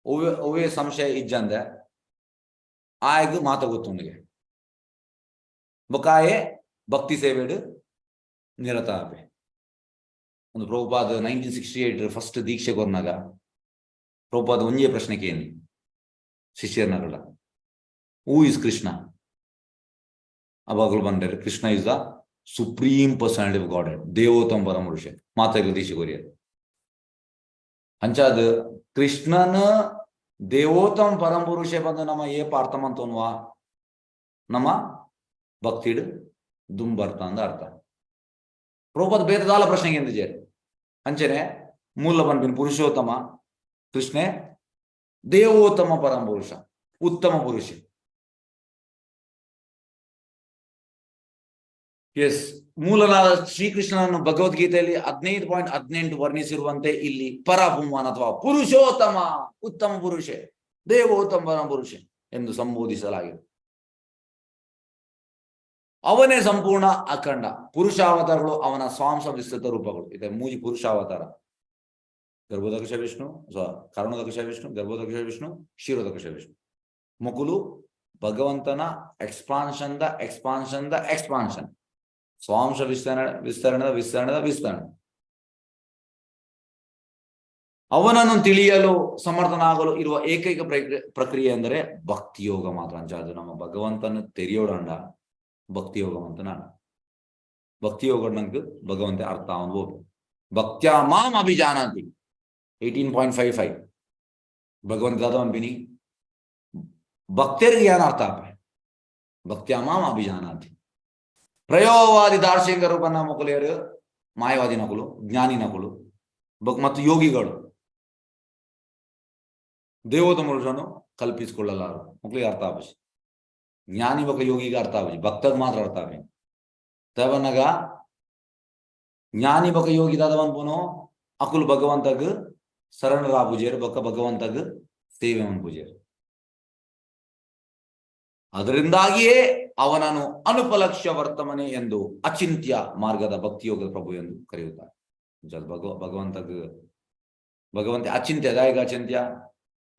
ಒವ್ವೆ ಒವ್ವೆ ಸಂಶಯ ಇಜ್ಜಂದೆ ಆಯಗ್ ಮಾತ ಗೊತ್ತುಂಡಿಗೆ ಬೊಕಾಯೆ ಭಕ್ತಿ ಸೇವೆಡ್ ನಿರತ ಆಪೆ. ಒಂದು ಪ್ರಭುಪಾದ 1968 ಫಸ್ಟ್ ದೀಕ್ಷೆ ಕೊರ್ನಾಗ ಪ್ರಭುಪಾದ ಒಂಜೇ ಪ್ರಶ್ನೆ ಕೇಳಿ ಶಿಷ್ಯರ್ನಗಡ, who is Krishna? ಅವಾಗಲೂ ಬಂದರೆ Krishna is the supreme personality of God head, ದೇವೋತ್ತಮ ಪರಮಪುರುಷ, ಮಾತಾಗಲು ದೀಕ್ಷೆ ಕೊರಿಯರ್. ಅಂಚಾದ ಕೃಷ್ಣನ ದೇವೋತ್ತಮ ಪರಮಪುರುಷ ಬಂದು ನಮ್ಮ ಏಪ ಅರ್ಥ ಮಂತೋನ್ವಾ ನಮ್ಮ ಭಕ್ತಿಡ್ ದುಂಬರ್ಥ ಅಂದ ಅರ್ಥ. ಪ್ರಭುಪಾದ ಬೇತದಾಲ ಪ್ರಶ್ನೆಗೆ ಎಂದಿಜೇರ್. ಅಂಚನೆ ಮೂಲ ಪನ್ಪಿನ ಪುರುಷೋತ್ತಮ ಕೃಷ್ಣೆ ದೇವೋತ್ತಮ ಪರಮಪುರುಷ, ಉತ್ತಮ ಪುರುಷ. ಎಸ್, ಮೂಲನಾದ ಶ್ರೀಕೃಷ್ಣನನ್ನು ಭಗವದ್ಗೀತೆಯಲ್ಲಿ 15.18 ವರ್ಣಿಸಿರುವಂತೆ ಇಲ್ಲಿ ಪರಪುಮಾನ್ ಅಥವಾ ಪುರುಷೋತ್ತಮ, ಉತ್ತಮ ಪುರುಷೆ, ದೇವೋತ್ತಮ ಪರಮಪುರುಷ ಎಂದು ಸಂಬೋಧಿಸಲಾಗಿದೆ. ಅವನೇ ಸಂಪೂರ್ಣ ಅಖಂಡ ಪುರುಷಾವತಾರಗಳು ಅವನ ಸ್ವಾಂಶ ವಿಸ್ತೃತ ರೂಪಗಳು. ಇದೆ ಮೂಜಿ ಪುರುಷಾವತಾರ, ಗರ್ಭೋದಕಶ ವಿಷ್ಣು, ಕಾರಣೋದಕಶ ವಿಷ್ಣು, ಗರ್ಭೋದಕಶ ವಿಷ್ಣು, ಕ್ಷೀರೋದಕಶ ವಿಷ್ಣು. ಮುಕುಲು ಭಗವಂತನ expansion the expansion the expansion, ಸ್ವಾಂಶ ವಿಸ್ತರಣೆ, ವಿಸ್ತರಣದ ವಿಸ್ತರಣದ ವಿಸ್ತರಣೆ. ಅವನನ್ನು ತಿಳಿಯಲು ಸಮರ್ಥನಾಗಲು ಇರುವ ಏಕೈಕ ಪ್ರಕ್ರಿಯೆ ಅಂದರೆ ಭಕ್ತಿಯೋಗ ಮಾತ್ರ. ಅಂಚ ಅದು ನಮ್ಮ ಭಗವಂತನ ತೆರೆಯೋಡಂಡ ಭಕ್ತಿಯೋಗ ಅಂತ ನಾನು ಭಕ್ತಿಯೋಗ ನಂಗೆ ಭಗವಂತ ಅರ್ಥ ಅನ್ಬೋದು. ಭಕ್ತ್ಯಾ ಮಾಂ ಅಭಿಜಾನಾತಿ 18.55 ಭಗವಂತ ದಾದ ಅನ್ಬಿನಿ ಭಕ್ತರಿಗೆ ಏನ್ ಅರ್ಥ ಆಪೆ ಭಕ್ತ್ಯಾ ಮಾಂ ಅಭಿಜಾನಾತಿ. ಪ್ರಯೋಗವಾದಿ ದಾರ್ಶನಿಕರು ಬನ್ನ ಮುಕುಲೇರು ಮಾಯವಾದಿ ನಕುಲು, ಜ್ಞಾನಿ ನಕುಲು ಮತ್ತು ಯೋಗಿಗಳು ದೇವೋತ್ತಮ ಪುರುಷನು ಕಲ್ಪಿಸಿಕೊಳ್ಳಲಾರು. ಮಕ್ಕಳಿಗೆ ಅರ್ಥ ಆಪುಜಿ, ಜ್ಞಾನಿ ಬೊಕ ಯೋಗಿಗೆ ಅರ್ಥ ಆಪುಜಿ, ಭಕ್ತಗ್ ಮಾತ್ರ ಅರ್ಥ ಆಪಿ. ತವನಗ ಜ್ಞಾನಿ ಬೊಕ ಯೋಗಿ ದಾದವನ್ಪುನು ಅಕುಲು ಭಗವಂತಗ್ ಶರಣರಾಪುಜೇರು, ಬೊಕ ಭಗವಂತಗ್ ಸೇವೆ ಮನ್ಪುಜೇರು. ಅದರಿಂದಾಗಿಯೇ ಅವನನ್ನು ಅನುಪಲಕ್ಷ್ಯ ವರ್ತಮನೆ ಎಂದು ಅಚಿಂತ್ಯ ಮಾರ್ಗದ ಭಕ್ತಿಯೋಗದ ಪ್ರಭು ಎಂದು ಕರೆಯುತ್ತಾರೆ. ಭಗವಂತಗ್ ಭಗವಂತ ಅಚಿಂತ್ಯ, ದಾಯಿಗ ಅಚಿಂತ್ಯ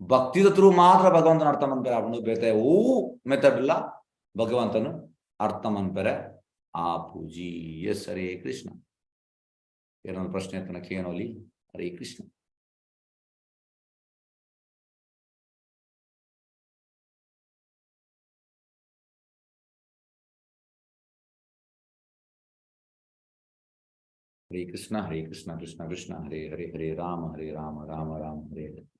ಭಕ್ತಿದ ಥ್ರೂ ಮಾತ್ರ ಭಗವಂತನ ಅರ್ಥ ಮನ್ಪೆರೆ ಆಪುಂಡು, ಬೇತೆ ಓ ಮೆಥಡ್ ಇಲ್ಲ ಭಗವಂತನು ಅರ್ಥ ಮನ್ಪೆರೆ ಆಪುಜಿ. ಎಸ್, ಹರೇ ಕೃಷ್ಣ. ಏನೊಂದು ಪ್ರಶ್ನೆ ಎತ್ತನ ಕೇನೋಲಿ. Hare Krishna. Hare Krishna Hare Krishna Krishna Krishna Hare Hare, Hare Rama Hare Rama Rama Rama Hare Hare.